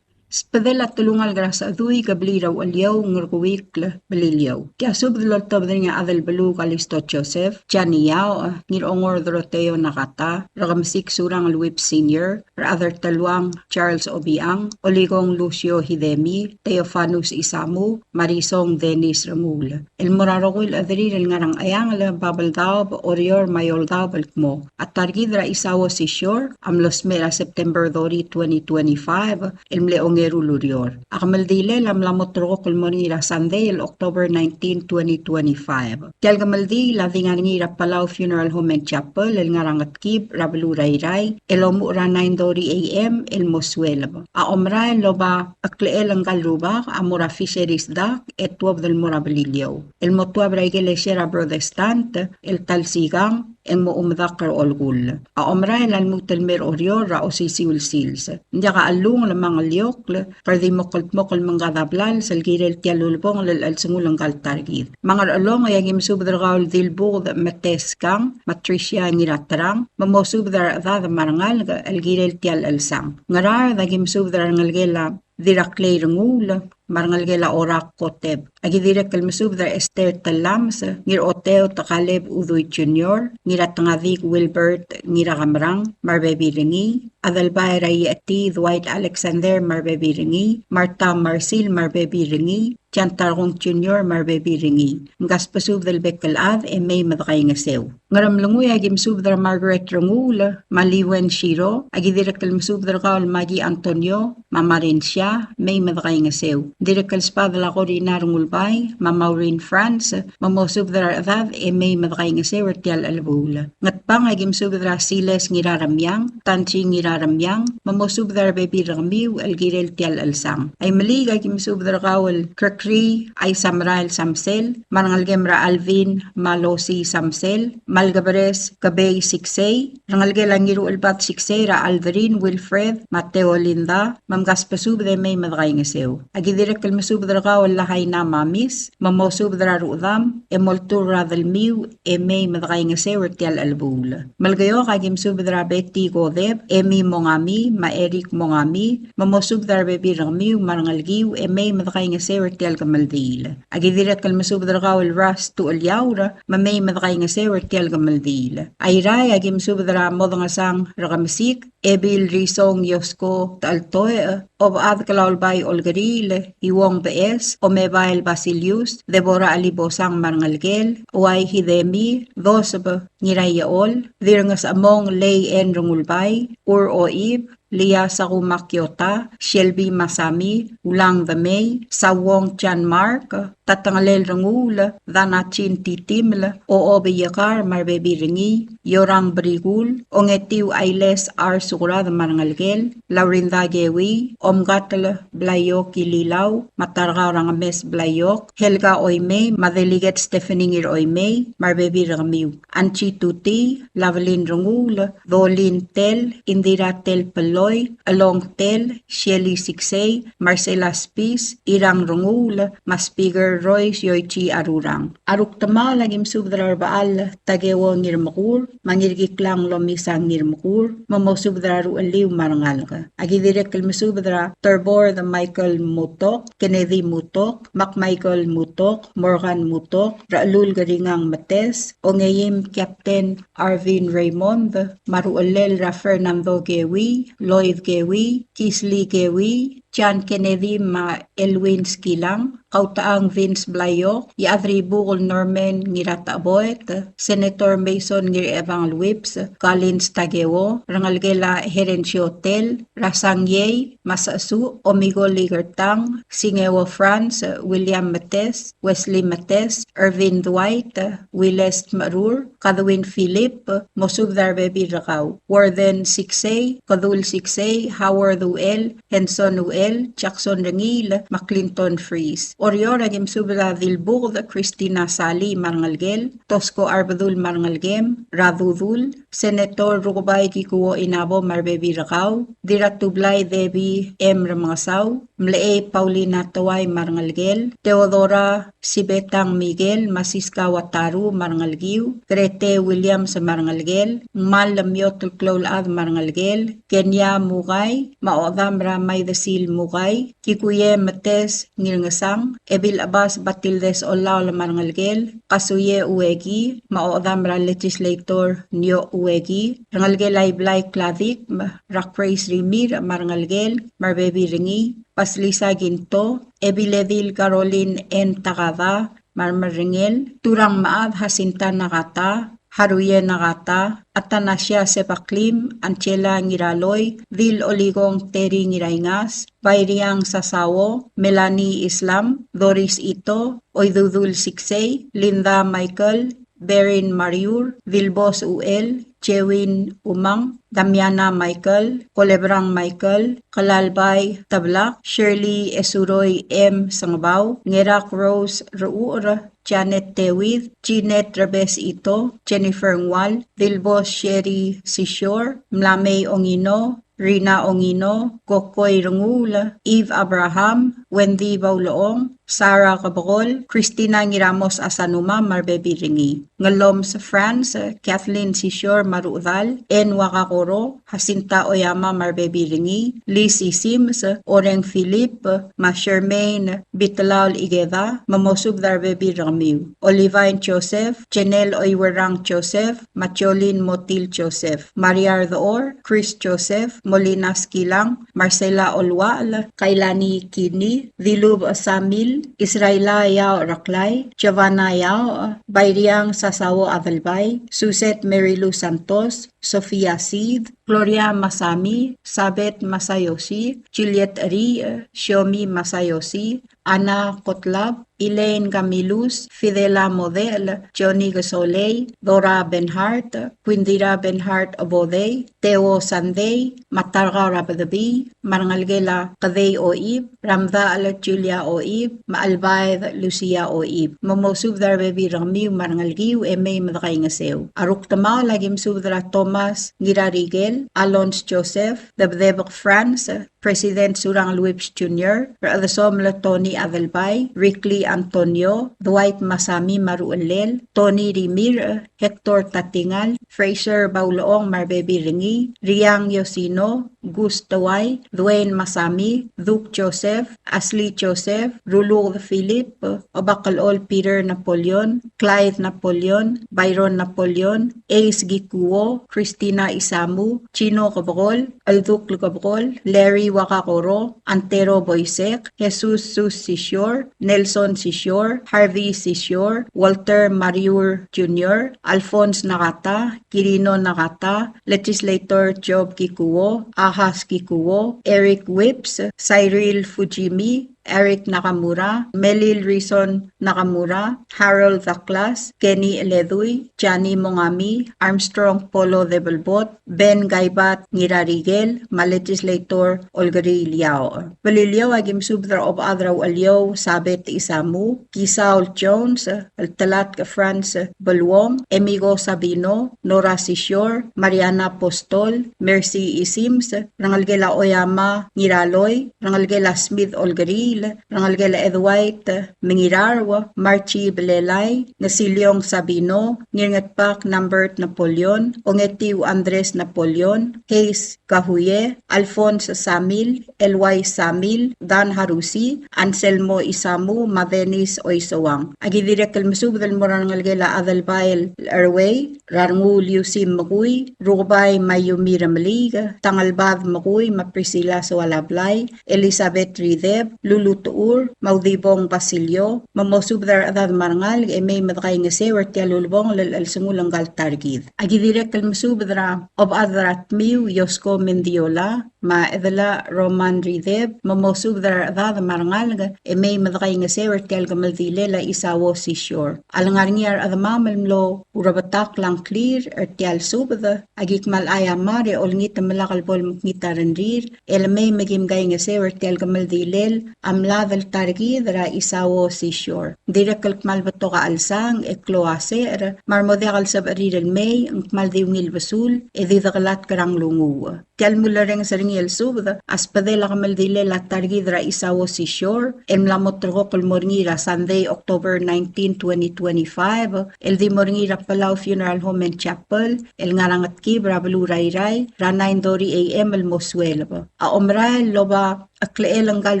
Sbedel a telungalek er a Sechedui, Kebliil er a Ucheliou, Ngerkeuikl, Beliliou. Tia subed el oltobed er ngii a chad er a beluu Kalisto Joseph, Jani Yaoch, Ngirongor Doroteo Nakata, Rekemesik Surangel Whipps Senior, Rechad er a Teluang Charles Obichang, Olikong Lucio Hidemi, Theofanus Isamu, Marisong Dennis Renguul. El mo er a rokui el chederir el ngar er a Ngcheangel, Babeldaob, Oreor me a Eouldaob el kmo a ta er kid er a Isao Sisior a mlo smecher er a September thirty, twenty twenty-five, el mle ongeru el ureor. A kemeldiil a mla mo ulterekokl el mo er ngii er a Sunday el October nineteen, twenty twenty-five. Tia el kemeldiil a di ngar er ngii er a Palau Funeral Home and Chapel el ngar er a Ngetkib er a beluu er a Irrai, el omuchel er a nine thirty A M el mo sueleb. A omerael el oba a klechel ngka el rubak a mo er a Fisheries Dock e tuobed el mo er a Beliliou. El mo tuab er a ikelesia er a Protestant el ta el sikang, e ng mo medakl er a olkull. A omerael a lmuut el mei er a Oreor er a osisiu el sils. Ng diak a chelungel me a ngeliokl, kede di mo kldmokl el mengkad a blals el kirel tia el ulebongel el chelsengul ngka el ta er kid. Me a Ngerchelong e aki mesubed er kau el Dilbuked Metes Kang, me a Tricia Ngiraterang, me mosubed er a rechedad me a rengalek el kirel tia el chelsang. Ngaraard e aki mesubed er a rengelekel a Diraklei Renguul, me a rengelekel a Orak Kotep. Aki dirrek el mesubed er a Esther Telames, Ngiroteo Tekaleb Udui Junior, Ngiratengadik Wilbert Ngirakamerang, me a rebebil er ngii, Adelbai er a Iechetiid Dwight Alexander me a rebebil er ngii, Martha Marsil me a rebebil er ngii, John Tarkong Junior me a rebebil er ngii. Mkasbesubed el bek el chad e mei me dekaingeseu. Ngeremlengui a ki mesubed er a Margaret Renguul, me a Liwen Shiro, a ki dirrek el mesubed er kau el Maggie Antonio, me a Marensia, mei me dekaingeseu. Dirrek el sbadel a Corina Rengulbai, me a Maureen France, me mosubed er a rechedad e mei me dekaingeseu er tia el chelebuul. Ngatpang a ki mesubed er a Siles Ngiraremiang, Tansi Ngiraremiang, me mosubed er a rebebil er kemiu el kirel tia el chelsang. Aimeliik a ki mesubed er kau el Krekri Aisamerael Samsel, me a rengelekem er a Alvin me a Losi Samsel, me a Lekebres Kebei Siksei, rengelekel a Ngiruchelbad Siksei er a Aldrin Wilfred me a Teolinda, me mkasbesubed e mei me dekaingeseu. A ki dirrek el mesubed er kau el Lahaina Mamis, me mosubed er a ruchedam, e moltur er a delmiu, e mei me dekaingeseu er tia el chelebuul. Melekeok a ki mesubed er a Betty Kodep, Emi Mongami, me a Eric Mongami, me mosubed er a rebebil er kemiu me a rengelekiu, e mei me dekaingeseu er tia el kemeldiil. A ki dirrek el mesubed er kau el Ras Tucheliaur, me mei me dekaingeseu er tia el kemeldiil. Airai a ki mesubed er a Modengesang Rekemesik, Ebil Risong Yosko Techeltoech, Obechad Klaulbai Olkeriil, Iuong Beches, Omebael Basilius, Deborah Alibosang me a rengelekel, Uai Hidemi, Doseb Ngiraiechol, Dirngesechemong Lei En Rengulbai, Ur Oib, Lia Sakuma Kiota, Shelby Masami, Ulang Demei, Sauong John Mark, Tatengelel Renguul, Dana Chin Titiml, Ochob Iekar me a rebebil er ngii, Iorang Brikul, Ongetiu Ailes R. Sukurad me a rengelekel, Laurinda Kewi, Omkatel Blaiok Ililau, me a Tarkau er a Ngemes Blaiok, Helga Oimei, me a Delegate Stephanie Ngir Oimei, me a rebebil er kemiu. Anchi Tuti, Lavelin Renguul, Dolin Tel, Indira Tel Peloi, Elong Tel, Shelly Siksei, Marcela Spis, Irang Renguul, me a Speaker Royce Yoichi Arurang. A rukdemaol a ki mesubed er a Rebechall Takeo Ngirmekur, me a Ngirkiklang Lomisa Ngirmekur, me mosubed er a ruchelliu me a rengalek. A ki dirrek el mesubed er a Terbord Michael Mutok, Kennedy Mutok, Mac Michael Mutok, Morgan Mutok, Rechelul Keringang Metes, Ongeim Captain Arvin Raymond, me a ruchellel er a Fernando Kewi, Lloyd Kewi, Kisly Kewi, John Kennedy me a Elwin Skilang, Kautechang Vince Blaiok, Iechadribukel Norman Ngiratecheboet, Senator Mason Ngirchebangel Whipps, Collins Takeo, rengelekel a Herencio Tell, Rasang Yei, Masasu, Omigo Ligertang, Singeo Franz, William Metes, Wesley Metes, Irvin Dwight, Willes Merur, Kadwin Philip, mosubed er a rebebil er kau. Warden Siksei, Kedul Siksei, Howard Uchel, Henson Uchel, Jackson Rengiil, me a Clinton Fries. Oreor a ki mesubed er a Dilbuked Christina Sali me a rengelekel, Tosko Arbedul me a rengelekem, Radudul, Senator Rukebai Kikuo Inabo me a rebebil er kau, Dirratublai Debbie M. Remengesau, Mlechei Paulina Towai me a rengelekel, Theodora Sibetang Miguel me a Siska Wataru me a rengelekiu, Grete Williams me a rengelekel, Ngmal Lemiot el Kloulechad me a rengelekel, Kenia Mukai, me a Odam er a Maidesil Mukai, Kikuie Metes Ngirngesang, Ebil Chebas Batildes Olaol me a rengelekel, Kasuie Ueki, me a Odam er a Legislator Nio Ueki, rengelekel a Iblai Kladikm, er a Grace Rimirch me a rengelekel, me a rebebil er ngii, Basilisa Kinto, Ebiledil Caroline N. Takada, me a remerengel, Turang Mechad Jacinta Nakata, Haruie Nakata, Athanasia Sebaklim, Angela Ngiraloi, Dil Oligong Terry Ngiraingas, Bairiang Sasao, Melanie Islam, Doris Ito, Oidudul Siksei, Linda Michael, Berin Mariur, Dilbos Uchel, Jewin Umang, Damiana Michael, Kolebrang Michael, Kelalbai Teblak, Shirley Esuroi M. Sengebau, Ngerak Rose Rechucher, Janet Tewid, Jeanette Rebes Ito, Jennifer Ngual, Dilbos Sherry Sisior, Mlamei Ongino, Rina Ongino, Kokoi Renguul, Eve Abraham, Wendy Baulechong, Sarah Kebekol, Christina Ngiramos Asanuma, me a rebebil er ngii. Ngelomes France, Kathleen Sisior me a rechedal, Anne Wakakoro, Jacinta Oyama me a rebebil er ngii, Lizzie Sims, Oreng Philip, me a Shermaine Bitelaol Ikeda, me mosubed er a rebebil er kemiu. Olivine Joseph, Janelle Oiwerang Joseph, me a Jolene Motil Joseph, Maria Ardechor, Chris Joseph, Molina Skilang, Marcela Olual, Kailani Kini, Dilub Samil, Israela Yao Raklai, Giovanna Yao, Bairiang Sasao Adelbai, Suzette Mary Lou Santos, Sofia Sid, Gloria Masami, Sabeth Masayoshi, Juliet Ri, Shiomi Masayoshi, Anna Kotlab, Elaine Camilus, Fidela Model, Johnny Kesolei, Dora Benhart, Quindira Benhart Obodei, Theo Sandei, me a Targa Rabedebi, me a rengelekel a Kedei Oib, Ramdachel Julia Oib, me a Chelbaed Lucia Oib. Me mosubed er a rebebil er kemiu me a rengelekiu e mei me dekaingeseu. A rukdemaol a ki mesubed er a Thomas Ngirarikel, Alons Joseph, Debdebek France, President Surangel Whipps Junior, Rechedesomel Tony Adelbai, Rickley Antonio, Dwight Masami me a ruchellel, Tony Rimirch, Hector Tatingal, Fraser Baulechong me a rebebil er ngii, Riang Yosino, Gus Tewai, Dwayne Masami, Duke Joseph, Ashley Joseph, Ruluked Philip, Obakelchol Peter Napoleon, Clyde Napoleon, Byron Napoleon, Ace Gikuo, Christina Isamu, Chino Kebekol, Elduk Kebekol, Larry Wakakoro, Antero Boisek, Jesus Sus Sisior, Nelson Sisior, Harvey Sisior, Walter Mariur Junior, Alphonse Nakata, Kirino Nakata, Legislator Job Kikuo, Ahas Kikuo, Eric Whipps, Cyril Fujimi, Eric Nakamura, Melil Rison Nakamura, Harold Douglas, Kenny Eledui, Johnny Mongami, Armstrong Polo Debelbot, Ben Gaibat Ngirarikel, me a Legislator Olkeriil Yao. Beliliou a ki mesubed er a Obechad er a Ucheliou Sabeth Isamu, Kisaul Jones, Eltelatk Franz Beluong, Emigo Sabino, Nora Sisior, Mariana Apostol, Mercy Isims, rengelekel a Oyama Ngiraloi, rengelekel a Smith Olkeriil, Mekngil, rengelekel a Edwait Mengirarua, Marchi Belelai, Ngesiliong Sabino, Ngirngetbak Nambert Napoleon, Ongetiu Andres Napoleon, Hayes Kahuye, Alphonse Samil, Elwai Samil, Dan Harusi, Anselmo Isamu, me a Dennis Oisouang. Aki dirrek el mesubed el mo er a rengelekel a Adelbai el Erwei, Rarnguu Liusim Mekui, Rukebai Mayumi Remeliik, Tangelbad Mekui, me a Priscilla Soalablai, Elizabeth Rideb, Lulu Tuur, me a Udibong Basilio, me mosubed er a rechedad me a rengalek e mei me dekaingeseu er tia el ulebongel el chelsengul ngka el ta er kid. Aki dirrek el mesubed er a Obechad er a Tmiu, Yosko Mendiola, me a Edela Roman Rideb, me mosubed er a rechedad me a rengalek e mei me dekaingeseu er tia el kemeldilel a Isao Sisior. A lengar er ngii a rechedemam el mlo urebetakl a ngklir er tia el subed, aki kmal aiamar e olengit me lak el bo lemekngit a rengrir, el mei me kim kaingeseu er tia el kemeldilel a mlad el ta er kid er a Isao Sisior. Ng dirrek el kmal betok a chelsang e klou a secher, me a re mo diak el sebechir el mei, ng kmal di ungil besul, e di dekelatk er a nglunguuch. Tia el mulerrenges er ngii el subed a sbedel a kemeldilel a ta er kid er a Isao Sisior, el mla mo ulterekokl el mo er ngii er a Sunday, October nineteen, twenty twenty-five, el di mo er ngii er a Palau Funeral Home and Chapel, el ngar er a Ngetkib er a beluu er a Irrai, er a nine thirty A M el mo sueleb. A omerael el oba a klechel ngka el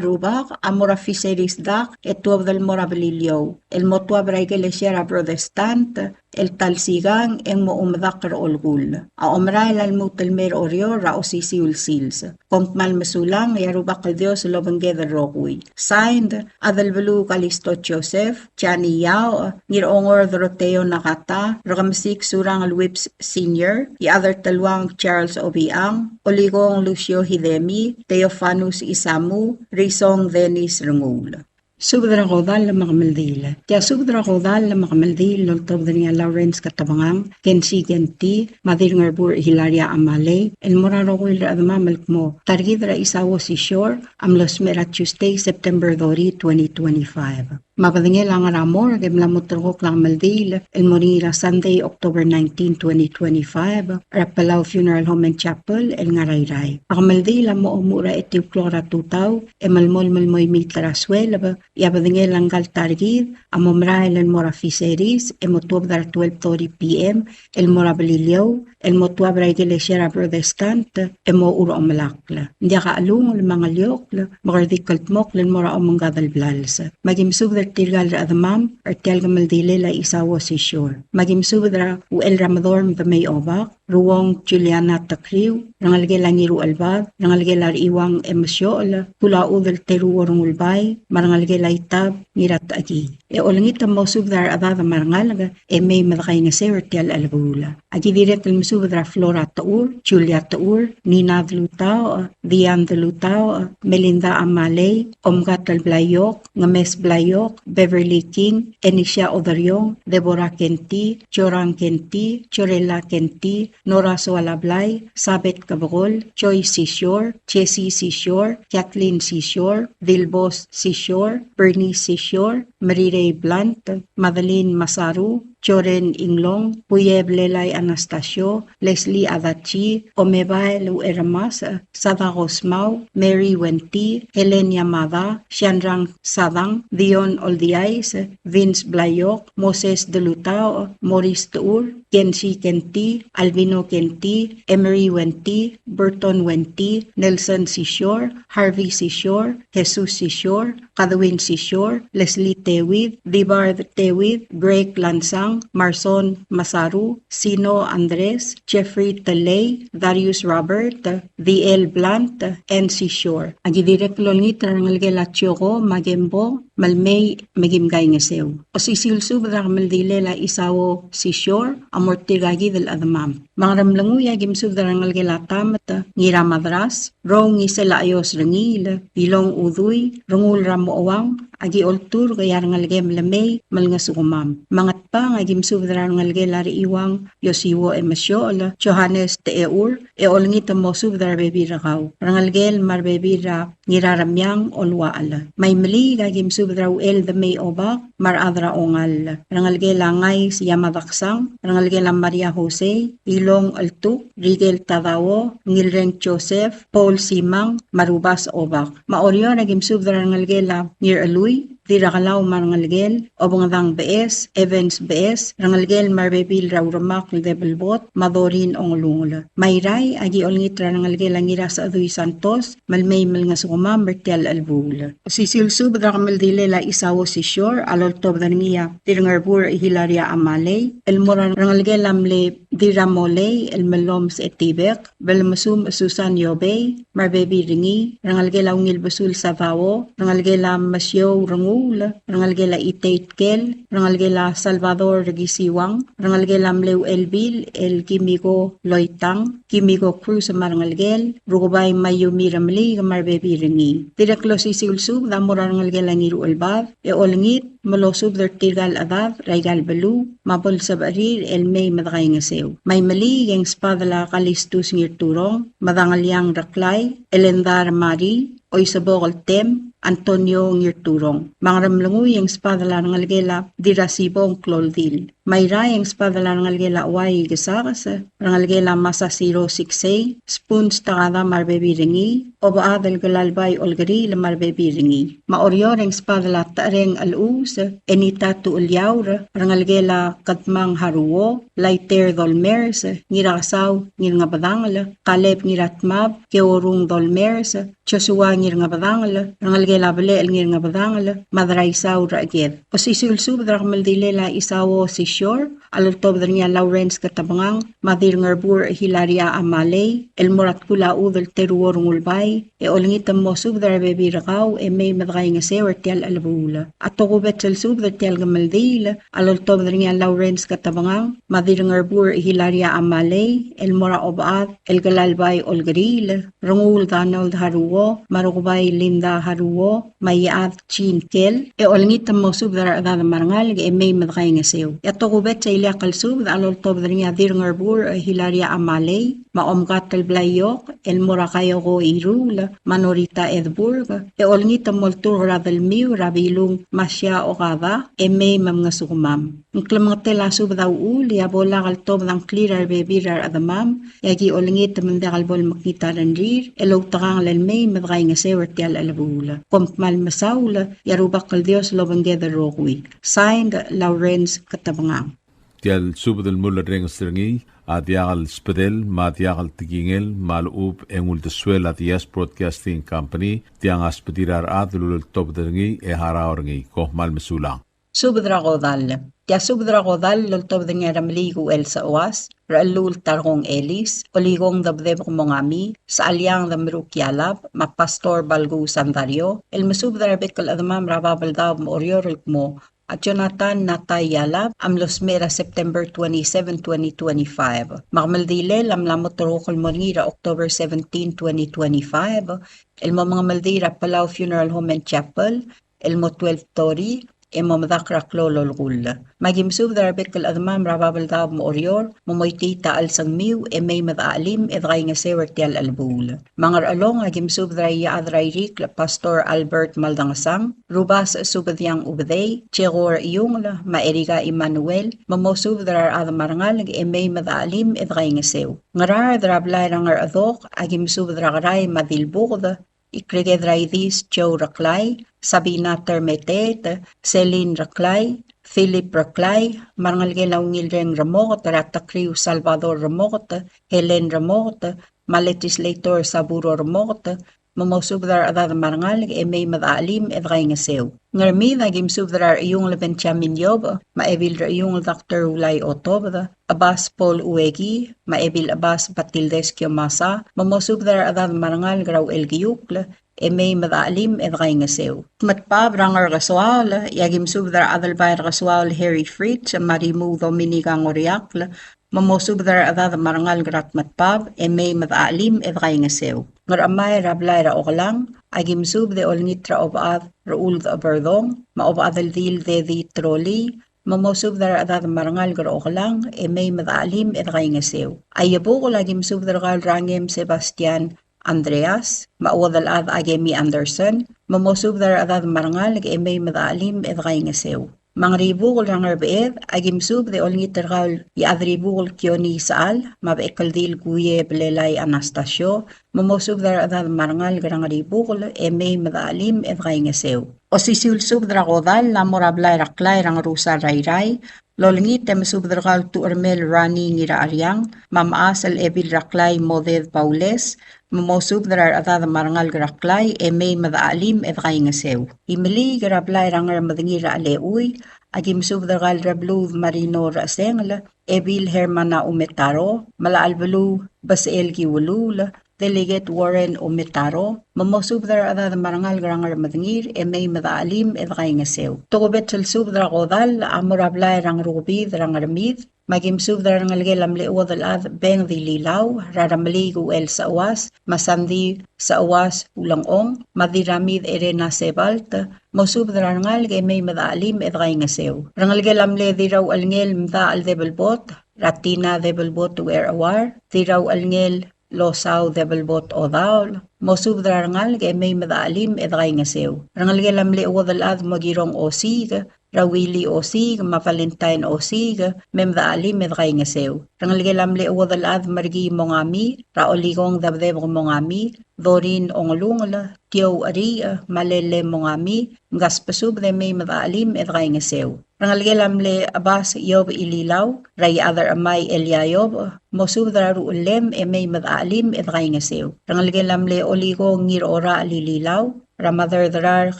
rubak a mo er a Fisheries Dock e tuobed el mo er a Beliliou, el mo tuab er a ikelesia er a Protestant, el ta el sikang e ng mo omedakl er a olkull. A omerael a lmuut el mei er a Oreor er a osisiu el sils. Kom kmal mesulang, e a Rubak el Dios el obengked el rokui. Signed, Adelbeluu Kalisto Joseph, Jani Yao, Ngirongor Doroteo Nakata, Rekemesik Surangel Whipps Senior, Iechad er a Teluang Charles Obichang, Olikong Lucio Hidemi, Theofanus Isamu, Risong Dennis Renguul. Subed er a kodall me a kemeldiil. Tia subed er a kodall me a kemeldiil el oltobed er ngii a Lawrence Ketebengang, Kensi Kenti, me a Dirngerbuch Hilaria Amalei, el mo er a rokui el rechedemam el kmo ta er kid er a Isao Sisior a mlo smecher er a Tuesday, September thirty, twenty twenty-five. Me a bedengel a ngar er a morgue e mla mo ulterekokl a kemeldiil el mo er ngii er a Sunday, October nineteen, twenty twenty-five, er a Palau Funeral Home and Chapel el ngar er a Irrai. A kemeldiil a mo omuchel er a etiu el klok er a tutau e melemolem el mo imiit er a sueleb, e a bedengel a ngka el ta er kid a mo merael el mo er a Fisheries e mo tuobed er a twelve thirty P M el mo er a Beliliou, el mo tuab er a ikelesia er a Protestant e mo er a omelakl. Ng diak a chelungel me a ngeliokl, me kede di kldmokl el mo er a omengkad el blals. Me aki mesubed er tirka el rechedemam er tia el kemeldilel a Isao Sisior. Me aki mesubed er a Uchel er a Medorm Demei Obak, Ruong Juliana Tekriu, rengelekel a Ngiruchelbad, rengelekel a Rechiuang Emesiochel, Kulachudel Teruo Rengulbai, me a rengelekel a Itab Ngiratechekii. E olengit el mosubed er a rechedad me a rengalek e mei me dekaingeseu er tia el chelebuul. Aki dirrek el mesubed er a Flora Techur, Julia Techur, Nina Delutaoch, Diane Delutaoch, Melinda Amalei, Omkatel Blaiok, Ngemes Blaiok, Beverly King, Enisia Oderiong, Deborah Kenti, Joran Kenti, Jorela Kenti, Nora Soalablai, Sabeth Kebekol, Joy Sisior, Jessie Sisior, Kathleen Sisior, Dilbos Sisior, Bernice Sisior, Merirei Blunt, Madeline Masaru, Joren Inglong, Puye Blelai Anastasio, Leslie Adachi, Omebael Ueramas, Sadako Smau, Mary Wenti, Helen Yamada, Shanrang Sadang, Dion Oldiais, Vince Blaiok, Moses Delutao, Morris Techur, Kensi Kenti, Albino Kenti, Emery Wenti, Burton Wenti, Nelson Sisior, Harvey Sisior, Jesus Sisior, Kadwin Sisior, Leslie Tewid, Dibard Tewid, Greg Lansang, Marson Masaru, Sino Andres, Jeffrey Telei, Darius Robert, D L Blunt, Ann Sisior. Aki dirrek el olengit er a rengelekel a Chioko me a Kembo, me lmei me kim kaingeseu. Osisiu el subed er a kemeldilel a Isao Sisior a mo er tirka kid el chedemam. Me a Ngeremlengui aki mesubed er a rengelekel a Tamet Ngiramadras, Rong Iselachios Rengiil, Ilong Udui, Rengul er a Mochouang, aki olturk e a rengelekem el mei me lengesukemam. Me a Ngatpang aki mesubed er a rengelekel a Rechiuang Yosiwo Emesiochel, Johannes Techeur, e olengit el mosubed er a rebebil er kau, rengelekel me a rebebil er a Ngiraremiang Oluachel. Me a Imeliik aki mesubed er a Uchel Demei Obak me a rechad er a Ongall, rengelekel a Ngais Yamadaksang, rengelekel a Maria Jose, Ilong Eltuk, Rikel Tadao, Ngilreng Joseph, Paul Simang, me a Rubas Obak. Me a Oreor a ki mesubed er a rengelekel a Ngirchelui, Dirrakelau me a rengelekel, Obengedang Beches, Evans Beches, rengelekel me a rebebil er a Uremakl Debelbot, me a Dorin Ongelungel. Me a Irrai a ki olengit er a rengelekel a Ngirasechedui Santos, me le mei me lengesukemam er tia el chelebuul. Osisiu el subed er a kemeldilel a Isao Sisior, a loltobed er ngii a Dirrengerbur Hilaria Amalei, el mo er a rengelekel a mle Dirramolei, el Melomes Etibek, Belemesum Susan Iobei, me a rebebil er ngii, rengelekel a Ungilbesul Sadao, rengelekel a Mesiou Renguul, rengelekel a Itei Tkel, rengelekel a Salvador Rekisiuang, rengelekel a mle Uchelbil el Kimiko Loitang, Kimiko Cruz me a rengelekel, Rukebai Mayumi Remeliik me a rebebil er ngii. Dirrek el osisiu el subed a mo er a rengelekel a Ngiruchelbad, e olengit me losubed er tirka el chedad er aika el beluu me a bo lsebechir el mei me dekaingeseu. Me a Imeliik e ng sbadel a Kalistus Ngirturong, Medangeliang Reklai, Elendar Mari, Oisebok el Tem, Antonio Ngirturong. Me a Ngeremlengui e ng sbadel a rengelekel a Dirrasibong Kloldil. Me a Irrai e ng sbadel a rengelekel a Uai Ikesakes, rengelekel a Masasiro Siksei, Spoons Takada me a rebebil er ngii, Obechad el Kelalbai Olkeriil me a rebebil er ngii. Me a Oreor e ng sbadel a Techereng Chelechuus, Enita Tucheliaur, rengelekel a Kedmang Haruo, Laiter Dolmers, Ngirakesau Ngirngebedangel, Kaleb Ngiratmab, Keorung Dolmers, Joshua Ngirngebedangel, rengelekel a Belechel Ngirngebedangel, me a Deraisau Recheked. Osisiu el subed er a kemeldilel a Isao Sisior, a loltobed er ngii a Lawrence Ketebengang, me a Dirrengerbur Hilaria Amalei, el mo er a Tkul a Chudel Teruo Rengulbai, e olengit el mosubed er a rebebil er kau, e mei me dekaingeseu er tia el chelebuul. A tokubets el subed er tia el kemeldiil, a loltobed er ngii a Lawrence Ketebengang, me a Dirrengerbur Hilaria Amalei, el mo er a Obechad el Kelalbai Olkeriil, Renguul Donald Haruo, me a Rukebai Linda Haruo, me a Iechad Jean Tkel, e olengit el mosubed er a rechedad me a rengalek e mei me dekaingeseu. E a tokubets el ileakl el subed a loltobed er ngii a Dirrengerbur Hilaria Amalei, me a Omkatel Blaiok, el mo er a Kaioko Iruul, me a Norita Edburg, e olengit el molturk er a delmiu er a Bilung Masia Okada, e mei me mngesukemam. Ng klemengetel a subed a uchul, e a bo lak el tobed a ngklir a rebebil er a rechedemam, e aki olengit me ng diak el bo lemekngit a rengrir, el outekangel el mei me dekaingeseu er tia el chelebuul. Kom kmal mesaul, e a Rubak el Dios lobengked el rokui. Signed, Lawrence Ketebengang. Tia el subed el mulerrenges er ngii a diak el sbedel me a diak el tekingel me a lechub e ng uldesuel a Diaz Broadcasting Company, tiang a sbedir a rechad el uleltobed er ngii e harau er ngii. Kom kmal mesulang. Subed er a kodall. Tia subed er a kodall el oltobed er ngii a Remeliik Uchel Sechuas, Rechelluul Tarkong Elis, Olikong Debdebek Mongami, Sechaliang Demeruk Ialab, me a Pastor Balku Sandario, el mesubed er a rebek el chedemam er a Babeldaob me a Oreor el kmo a Jonathan Natai Ialab a mlo smecher er a September twenty-seven, twenty twenty-five. Me a kemeldilel a mla mo terrekokl el mo er ngii er a October seventeen, twenty twenty-five, el mo mengemeldiil er a Palau Funeral Home and Chapel, el mo twelve thirty, e mo medakl er a klou el olekull. Me aki mesubed er a rebek el chedemam er a Babeldaob me a Oreor, me moitii a chelsengmiu, e mei me dechachelim, e dekaingeseu er tia el chelebuul. Me a Ngerchelong aki mesubed er a Iechad er a Irikl, Pastor Albert Maldangesang, Rubasech Subediang Ubedei, Jekor Iungel, me a Erika Emmanuel, me mosubed er a rechad me a rengalek, e mei me dechachelim, e dekaingeseu. Ngaraard er a blai er a Ngerchedok, aki mesubed er a Kerai me a Dilbuked, Ikreked er a Idis Joe Reklai, Sabina Termeteet, Celine Reklai, Philip Reklai, me a rengelekel a Ungilreng Remoket, er a Tekriu Salvador Remoket, Helen Remoket, me a Legislator Saburo Remoket, me mosubed er a rechedad me a rengalek, e mei me dechachelim, e dekaingeseu. Ngermid, aki mesubed er a Rechiungel Benjamin Iobech, me a Ebil Rechiungel Doctor Ulai Otobed, Chebas Paul Ueki, me a Ebil Chebas Batildes Kiomasa, me mosubed er a rechedad me a rengalek er a Uchelkeiukl, e mei me dechachelim, e dekaingeseu. Tmetbab er a Ngerkesoaol, e aki mesubed er a Adelbai er a Kesoaol Harry Fritz, me a Rimuu Dominica Ngoriakl, me mosubed er a rechedad me a rengalek er a Tmetbab, e mei me dechachelim, e dekaingeseu. Ngerchemai er a blai er a Okelang, aki mesubed e olengit er a Obechad Rechuld Cheberdong, me a Obechad el Dil Dedi Trolii, me mosubed er a rechedad me a rengalek er a Okelang, e mei me dechachelim, e dekaingeseu. A Iebukel, aki mesubed er kau el Rangem Sebastian Andreas, me a Uodelchad Akemi Anderson, me mosubed er a rechedad me a rengalek, e mei me dechachelim, e dekaingeseu. Me a Ngeribukel er a Ngerbeched, aki mesubed e olengit er kau el Iechadribukel Kioni Isechal, me a Bechekeldil Kuie Belelai Anastasio, me mosubed er a rechedad me a rengalek er a Ngeribukel, e mei me dechelim e dekaingeseu. Osisiu el subed er a kodall a mo er a blai er a Klai er a Ngerusar er a Irrai, el olengit e mesubed er kau el Tucheremel Rani Ngiracheriang, me a mechas el Ebil er a Klai Moded Baules, me mosubed er a rechedad me a rengalek er a Klai, e mei me dechelim e dekaingeseu. Imeliik er a blai er a Ngermedengir er a Chelechui, aki mesubed er kau el Rebluud Marino Rechesengel, Ebil Hermana Umetaro, Melachelbeluu Besechel Kiuluul, Delegate Warren Umetaro, me mosubed er a rechedad me a rengalek er a Ngermedengir, e mei me dechelim e dekaingeseu. Tokubets el subed er a kodall a mo er a blai er a Ngerukebid er a Ngermid, me aki mesubed er a rengelekel a mle chuodel chad Benged Ililau, er a Remeliik Uchel Seuas, me a Sandi Seuas Ulengchong, me a Dirramid Erena Sebalt, mosubed er a rengalek e mei me dechelim e dekaingeseu. Rengelekel a mle Dirrauchelngel Mdachel Debelbot, er a Tina Debelbot Uerchuar, Dirrauchelngel Losau Debelbot Odaol, mosubed er a rengalek e mei me dechelim e dekaingeseu. Rengelekel a mle chuodel chad Mokirong Osiik, er a Willy Osiik, me a Valentine Osiik, me mei me dechelim e dekaingeseu. Rengelekel a mle chuodel chad Merkii Mongami, er a Olikong Debdebek Mongami, Dorin Ongelungel, Tiou Cheriich, me a Lele Mongami, mkasbesubed e mei me dechelim e dekaingeseu. Rengelekel a mle Chebas Iob Ililau, er a Iechad er a Chemai Elia Iob, mosubed er a ruchellem e mei me dechelim e dekaingeseu. Rengelekel a mle Olikong Ngirorachel Ililau, er a Maderderar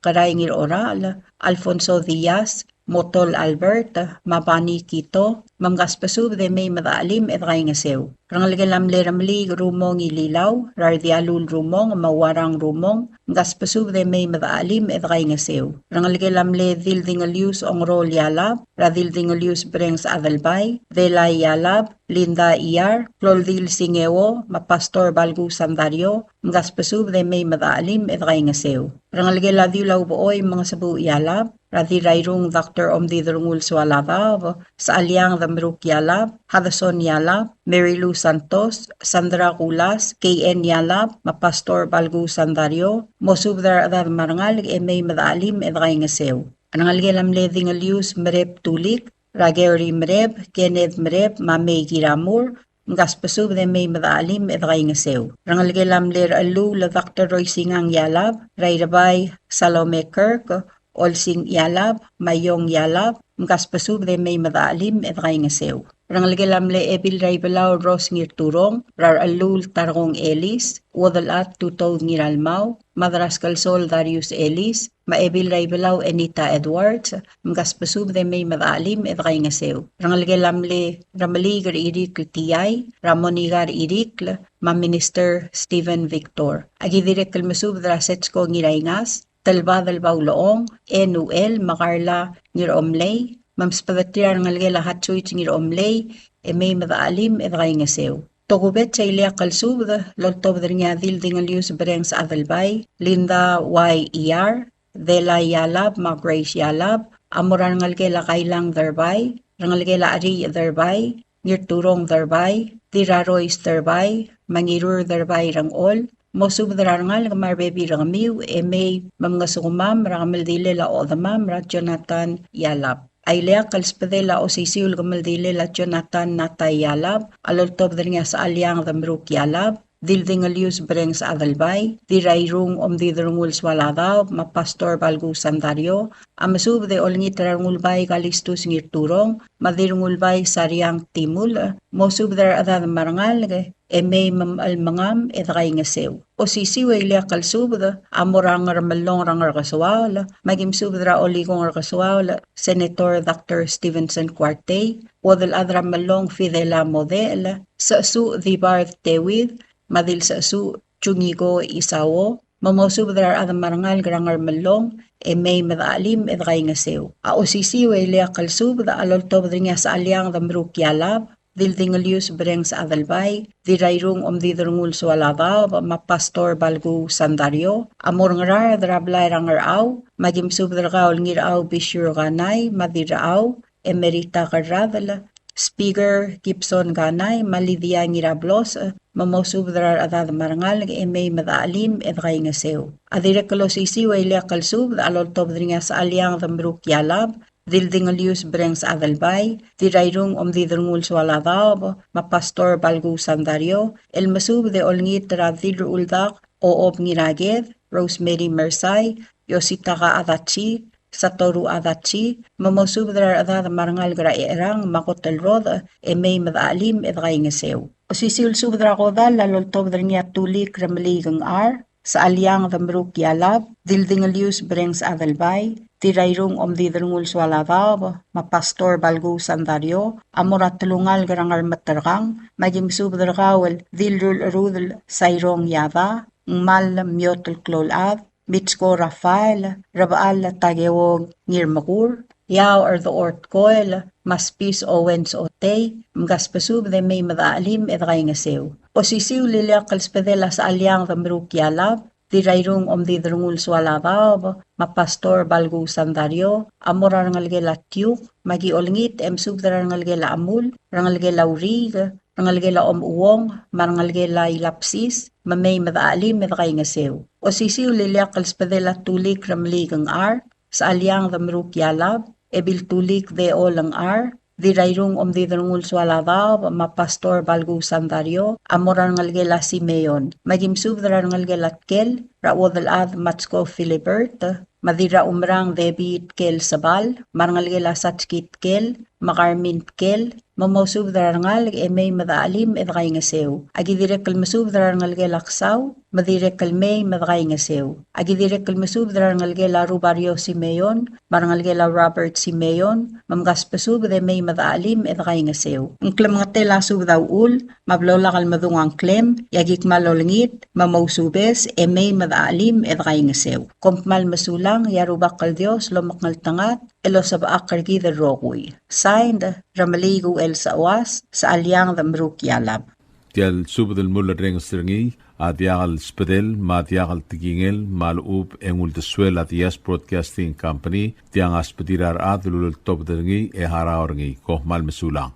Kerai Ngirorachel, Alfonso Diaz, Motol Albert, me a Bani Kito, me mkasbesubed e mei me dechelim e dekaingeseu. Rengelekel a mle Remeliik Rumong Ililau, er a Rdialul Rumong, me a Uarang Rumong, mkasbesubed e mei me dechelim e dekaingeseu. Rengelekel a mle Dildingelius Ongerol Ialab, er a Dildingelius Brengs Adelbai, Delai Ialab, Linda Iar, Kloldil Singeo, me a Pastor Balku Sandario, mkasbesubed e mei me dechelim e dekaingeseu. Rengelekel a Diulau Bechoi Mengesebuuch Ialab, er a Dirrairung Doctor Omdid Rengul Sualadaob, Sechaliang Demeruk Ialab, Hadason Ialab, Mary Lou Santos, Sandra Kulas, K N Ialab, me a Pastor Balku Sandario, mosubed er a rechedad me a rengalek e mei me dechelim e dekaingeseu. Rengelekel a mle Dingelius Mereb Tulik, er a Gary Mereb, Kenneth Mereb, me a Mei Kiramur, mkasbesubed e mei me dechelim e dekaingeseu. Rengelekel a mle Rechelluul Doctor Roisingang Ialab, er a Irebai Salome Kirk, Olsing Ialab, me a Iong Ialab, mkasbesubed e mei me dechelim e dekaingeseu. Rengelekel a mle Ebil er a Ibelau Rose Ngirturong, er a Rechelluul Tarkong Elis, Uodelchad Tutoud Ngiralmau, Madraskelsol Darius Elis, me a Ebil er a Ibelau Enita Edwards, mkasbesubed e mei me dechelim e dekaingeseu. Rengelekel a mle Remeliik er Irikl Tiai, er a Monika er Irikl, me a Minister Stephen Victor. Aki dirrek el mesubed er a Setsko Ngiraingas, Telbadel Baulechong, Enuel, me a Karla Ngiromlei, me msbedeterir a rengelekel a Hatsuich Ngiromlei, e mei me dechelim e dekaingeseu. Tokubets a ileakl el subed el oltobed er ngii a Dildingelius Brengs Adelbai, Linda Y. Iar, Dela Ialab, me a Grace Ialab, a mo er a rengelekel a Kailang Derbai, rengelekel a Cheriich Derbai, Ngirturong Derbai, Dirrarois Derbai, me a Ngirur Derbai Rengchol, mosubed er a rengalek me a rebebil er kemiu, e mei me mngesukemam er a kemeldilel a ochedemam er a Jonathan Ialab. A ileakl el sbedel a osisiu el kemeldilel a Jonathan Natai Ialab, a loltobed er ngii a Sechaliang Demeruk Ialab, Dildingelius Brengs Adelbai, Dirrairung Omdiderengul Sualadaob, me a Pastor Balku Sandario, a mesubed e olengit er a Rengulbai Kalistus Ngirturong, me a Dirrengulbai Sariang Timulech, mosubed er a rechedad me a rengalek, e mei me mechelmengam e dekaingeseu. Osisiu e ileakl el subed a mo er a Ngermellong er a Ngerkesoaol, me aki mesubed er a Olikong er a Kesoaol, Senator Doctor Stevenson Kuartei, Uodelchad er a Mellong Fidela Modechel, Sechesuch Dibard Tewid, me a Dilsechesuch Chungiko Isao, me mosubed er a rechad me a rengalek er a Ngermellong, e mei me dechelim e dekaingeseu. A osisiu e ileakl el subed a loltobed er ngii a Sechaliang Demeruk Ialab, Dildingelius Brengs Adelbai, Dirrairung Omdiderengul Sualadaob, me a Pastor Balku Sandario, a mo er a Ngaraard er a blai er a Ngerchau, me aki mesubed er kau el Ngirchau Bishur Kanai, me a Dirrechau Emerita Kerradel, Speaker Gibson Kanai, me a Lydia Ngirablos, me mosubed er a rechedad me a rengalek e mei me dechelim e dekaingeseu. A dirrek el osisiu e ileakl el subed a loltobed er ngii a Sechaliang Demeruk Ialab, Dildingelius Brengs Adelbai, Dirrairung Omdidelngul Sualadaob, me a Pastor Balkuu Sandario, el mesubed e olengit er a Dilruuldak Ochob Ngiraked, Rosemary Mersai, Yositaka Adachi, Satoru Adachi, me mosubed er a rechedad me a rengalek er a Echerang me a kot el rodech e mei me dechachelim e dekaingeseu. Osisiu el subed er a kodall a loltobed er ngii a Tulik Remeliik Ngchar, Secheliang Demeruk Yalab, Dildingelius Brengs Adelbai, Dirrairung Omdidelngul Sualadaob, me a Pastor Balkuu Sandario, a mo er a telungalek er a Ngermeterkang, me aki mesubed er kau el Dilrulecherudel Sairong Yada, Ngmal Miotel Kloulchad, Mitsko Rafael, Rebechall Takeo Ngirmekur, Iau Erdechor Tkoel, me a Spis Owens Otei, mkasbesubed e mei me dechachelim e dekaingeseu. Osisiu el ileakl el sbedel a Secheliang Demeruk Yalab, Dirrairung Omdidelngul Sualadaob, me a Pastor Balkuu Sandario, a mo er a rengelekel a Tiuk, me aki olengit e mesubed er a rengelekel a Chemul, rengelekel a Uriik, rengelekel a Omuong, me a rengelekel a Ilapsis, me mei me dechachelim e dekaingeseu. Osisiu el ileakl el sbedel a Tulik Remeliik Ngchar, Secheliang Demeruk Yalab, Ebil Tulik Deol Ngchar, Dirrairung Omdidelngul Sualadaob, me a Pastor Balkuu Sandario, a mo er a rengelekel a Simeon. Me aki mesubed er a rengelekel a Tkel, er a Uodelchad Matsko Philibert, me a Dirraumerang David Tkel Sebal, me a rengelekel a Satski Tkel, me a Karmin Tkel, me mosubed er a rengalek e mei me dechachelim e dekaingeseu. Aki dirrek el mesubed er a rengelekel a Ksau, me dirrek el mei me dekaingeseu. Aki dirrek el mesubed er a rengelekel a Rubario Simeon, me a rengelekel a Robert Simeon, me mkasbesubed e mei me dechachelim e dekaingeseu. Ng klemengetel a subed a uchul, me a blo lak el medung a ngklem, e aki kmal olengit, me mousubes, e mei me dechachelim e dekaingeseu. Kom kmal mesulang, e a Rubak el Dios lomekngeltengat, e losebechakl er kid el rokui. Signed, Remeliik Uchel Sechuas, Secheliang Demeruk Yalab. Tia el subed el mulerrenges er ngii a diak el sbedel me a diak el tekingel me a lechub e ng uldesuel a Diaz Broadcasting Company, tiang a sbedir a rechad el uleltobed er ngii e harau er ngii. Kom kmal mesulang.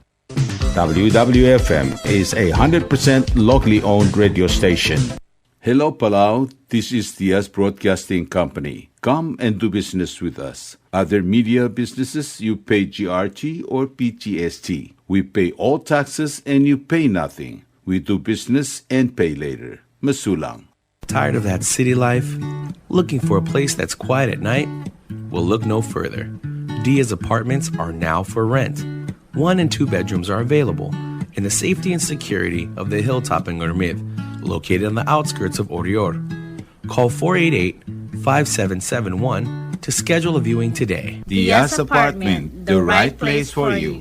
W W F M is a hundred percent locally owned radio station. Hello, Palau. This is Diaz Broadcasting Company. Come and do business with us. Other media businesses, you pay G R T or P G S T. We pay all taxes and you pay nothing. We do business and pay later. Mesulang. Tired of that city life? Looking for a place that's quiet at night? Well, look no further. Diaz Apartments are now for rent. One and two bedrooms are available in the safety and security of the hilltop in Ngermid, located on the outskirts of Oreor. Call four eight eight, five seven seven one to schedule a viewing today. Diaz Apartment, the right place for you.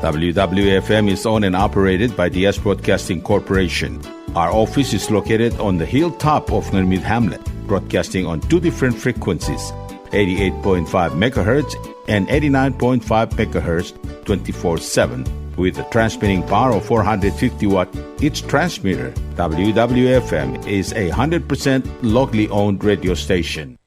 W W F M is owned and operated by Diaz Broadcasting Corporation. Our office is located on the hilltop of Ngermid Hamlet, broadcasting on two different frequencies, eighty-eight point five megahertz and eighty-nine point five megahertz, twenty-four seven, with a transmitting power of four hundred fifty watt each transmitter. W W F M is a hundred percent locally owned radio station.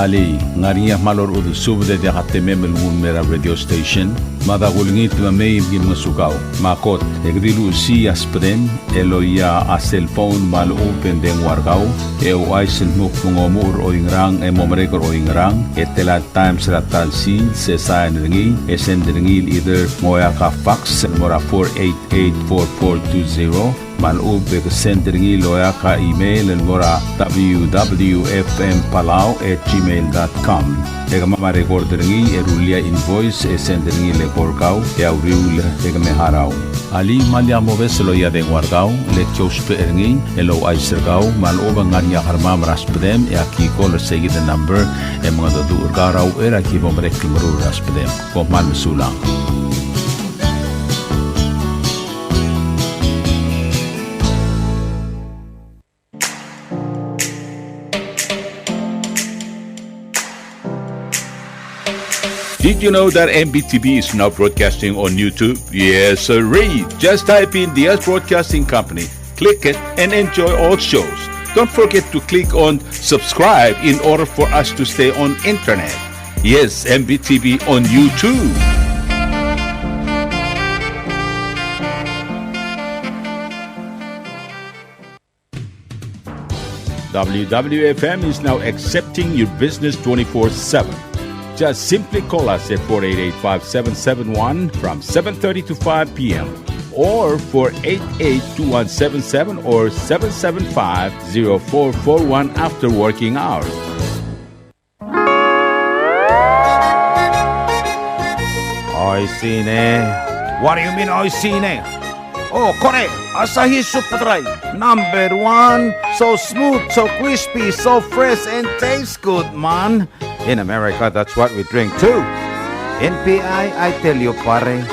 Alii, ng ngar er ngii a kmal orechudel subed e diak a temem el nguu el mei er a radio station? Mada kulengit me mei me ki ngosukau. Me a kot, e ke di luchesii a sbedem el oia a cellphone me a lechub e ng dengua er kau, e ouchais el dmu kmo ng omuchel er oingerang e mo merek er oingerang, e tela el times er a ta el sils, e sain er ngii, e send er ngii el either ng oeak a fax el mo er a four eight eight four four two zero, me a lechub e ke send er ngii el oeak a email el mo er a W W F M Palau at gmail dot com. E kemam a record er ngii e rullii a invoice e send er ngii el eko er kau e a uriul e ke me harau. Alii, me lak mobes el oia dengua er kau, le ki ousbech er ngii el ouchais er kau me a lechub e ng ngar er ngii a kermam er a sbedem e aki call er seikid el number e mengedecheduch er kau er a uchei er a ki bo merek el meruul er a sbedem. Kom kmal mesulang. Did you know that M B T V is now broadcasting on YouTube? Yes, sirree. Just type in Diaz Broadcasting Company, click it, and enjoy all shows. Don't forget to click on subscribe in order for us to stay on internet. Yes, M B T V on YouTube. W W F M is now accepting your business twenty-four seven. Just simply call us at four eight eight, five seven seven one from seven thirty to five p m, or four eight eight, two one seven seven or seven seven five, zero four four one after working hours. Oishii ne. What do you mean, oishii ne? Oh, kore, Asahi Super Dry, number one. So smooth, so crispy, so fresh, and tastes good, man. In America, that's what we drink too. In P I, I tell you, pare,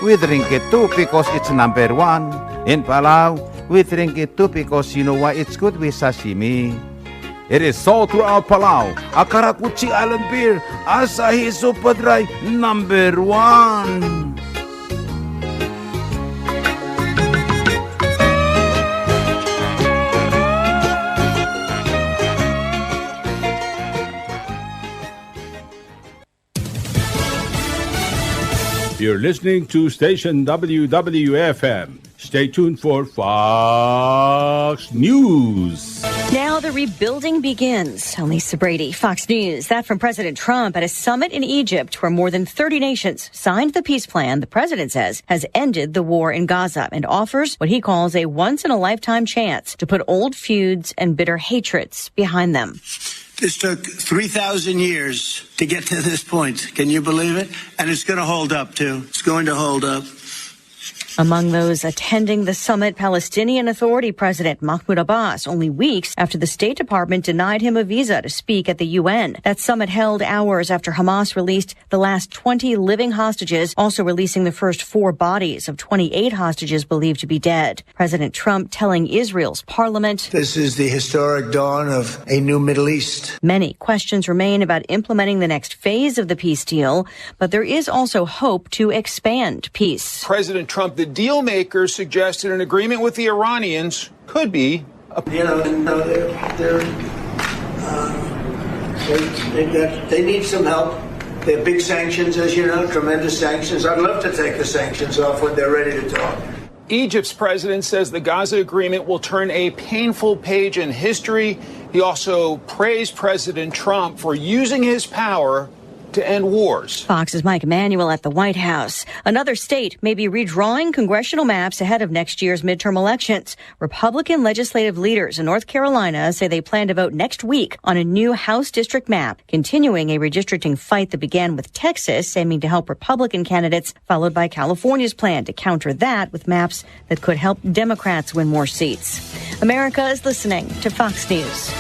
we drink it too because it's number one. In Palau, we drink it too because you know why? It's good with sashimi. It is sold throughout Palau. A karakuchi island beer, Asahi Super Dry, number one. You're listening to station W W F M. Stay tuned for Fox News. Now the rebuilding begins. I'm Lisa Brady, Fox News. That from President Trump at a summit in Egypt where more than thirty nations signed the peace plan the president says has ended the war in Gaza and offers what he calls a once-in-a-lifetime chance to put old feuds and bitter hatreds behind them. This took three thousand years to get to this point. Can you believe it? And it's gonna hold up, too. It's going to hold up. Among those attending the summit, Palestinian Authority President Mahmoud Abbas, only weeks after the State Department denied him a visa to speak at the U N. That summit held hours after Hamas released the last twenty living hostages, also releasing the first four bodies of twenty-eight hostages believed to be dead. President Trump telling Israel's parliament, "This is the historic dawn of a new Middle East." Many questions remain about implementing the next phase of the peace deal, but there is also hope to expand peace. President Trump, the deal maker, suggested an agreement with the Iranians could be a You know, you know, they're, they're, uh, they, they got, they need some help. They have big sanctions, as you know, tremendous sanctions. I'd love to take the sanctions off when they're ready to talk. Egypt's president says the Gaza agreement will turn a painful page in history. He also praised President Trump for using his power to end wars. Fox's Mike Emanuel at the White House. Another state may be redrawing congressional maps ahead of next year's midterm elections. Republican legislative leaders in North Carolina say they plan to vote next week on a new House district map, continuing a redistricting fight that began with Texas aiming to help Republican candidates, followed by California's plan to counter that with maps that could help Democrats win more seats. America is listening to Fox News.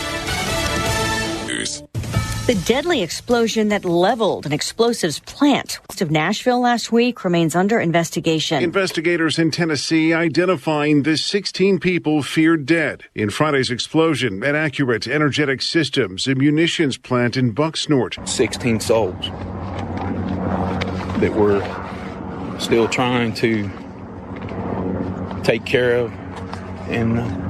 The deadly explosion that leveled an explosives plant west of Nashville last week remains under investigation. Investigators in Tennessee identifying the sixteen people feared dead in Friday's explosion at Accurate Energetic Systems, a munitions plant in Bucksnort. Sixteen souls that we're still trying to take care of and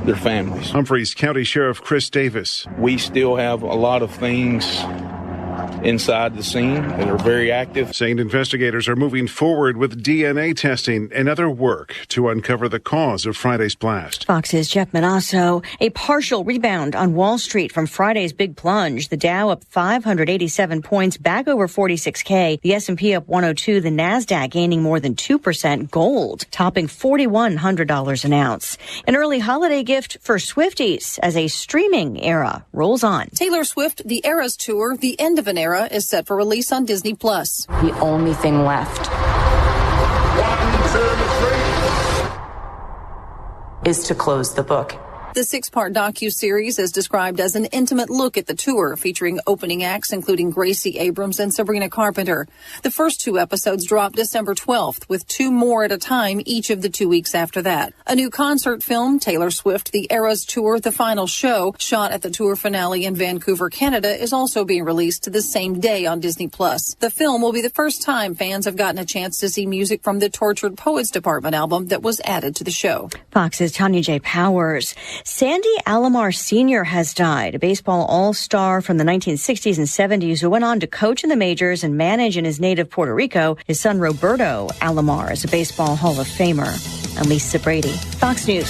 their families. Humphreys County Sheriff Chris Davis. We still have a lot of things inside the scene that are very active. Saying investigators are moving forward with D N A testing and other work to uncover the cause of Friday's blast. Fox's Jeff Monosso. A partial rebound on Wall Street from Friday's big plunge. The Dow up five hundred eighty-seven points, back over forty-six K. The S and P up one oh two, the Nasdaq gaining more than two percent. Gold topping forty-one hundred dollars an ounce. An early holiday gift for Swifties as a streaming era rolls on. Taylor Swift, The Eras Tour, The End of an Era, is set for release on Disney Plus. The only thing left is to close the book. The six-part docuseries is described as an intimate look at the tour, featuring opening acts including Gracie Abrams and Sabrina Carpenter. The first two episodes drop December twelfth, with two more at a time each of the two weeks after that. A new concert film, Taylor Swift: The Eras Tour, The Final Show, shot at the tour finale in Vancouver, Canada, is also being released the same day on Disney Plus. The film will be the first time fans have gotten a chance to see music from the Tortured Poets Department album that was added to the show. Fox's Tanya J. Powers. Sandy Alomar Senior has died, a baseball all-star from the nineteen sixties and seventies who went on to coach in the majors and manage in his native Puerto Rico. His son Roberto Alomar is a baseball Hall of Famer. I'm Lisa Brady, Fox News.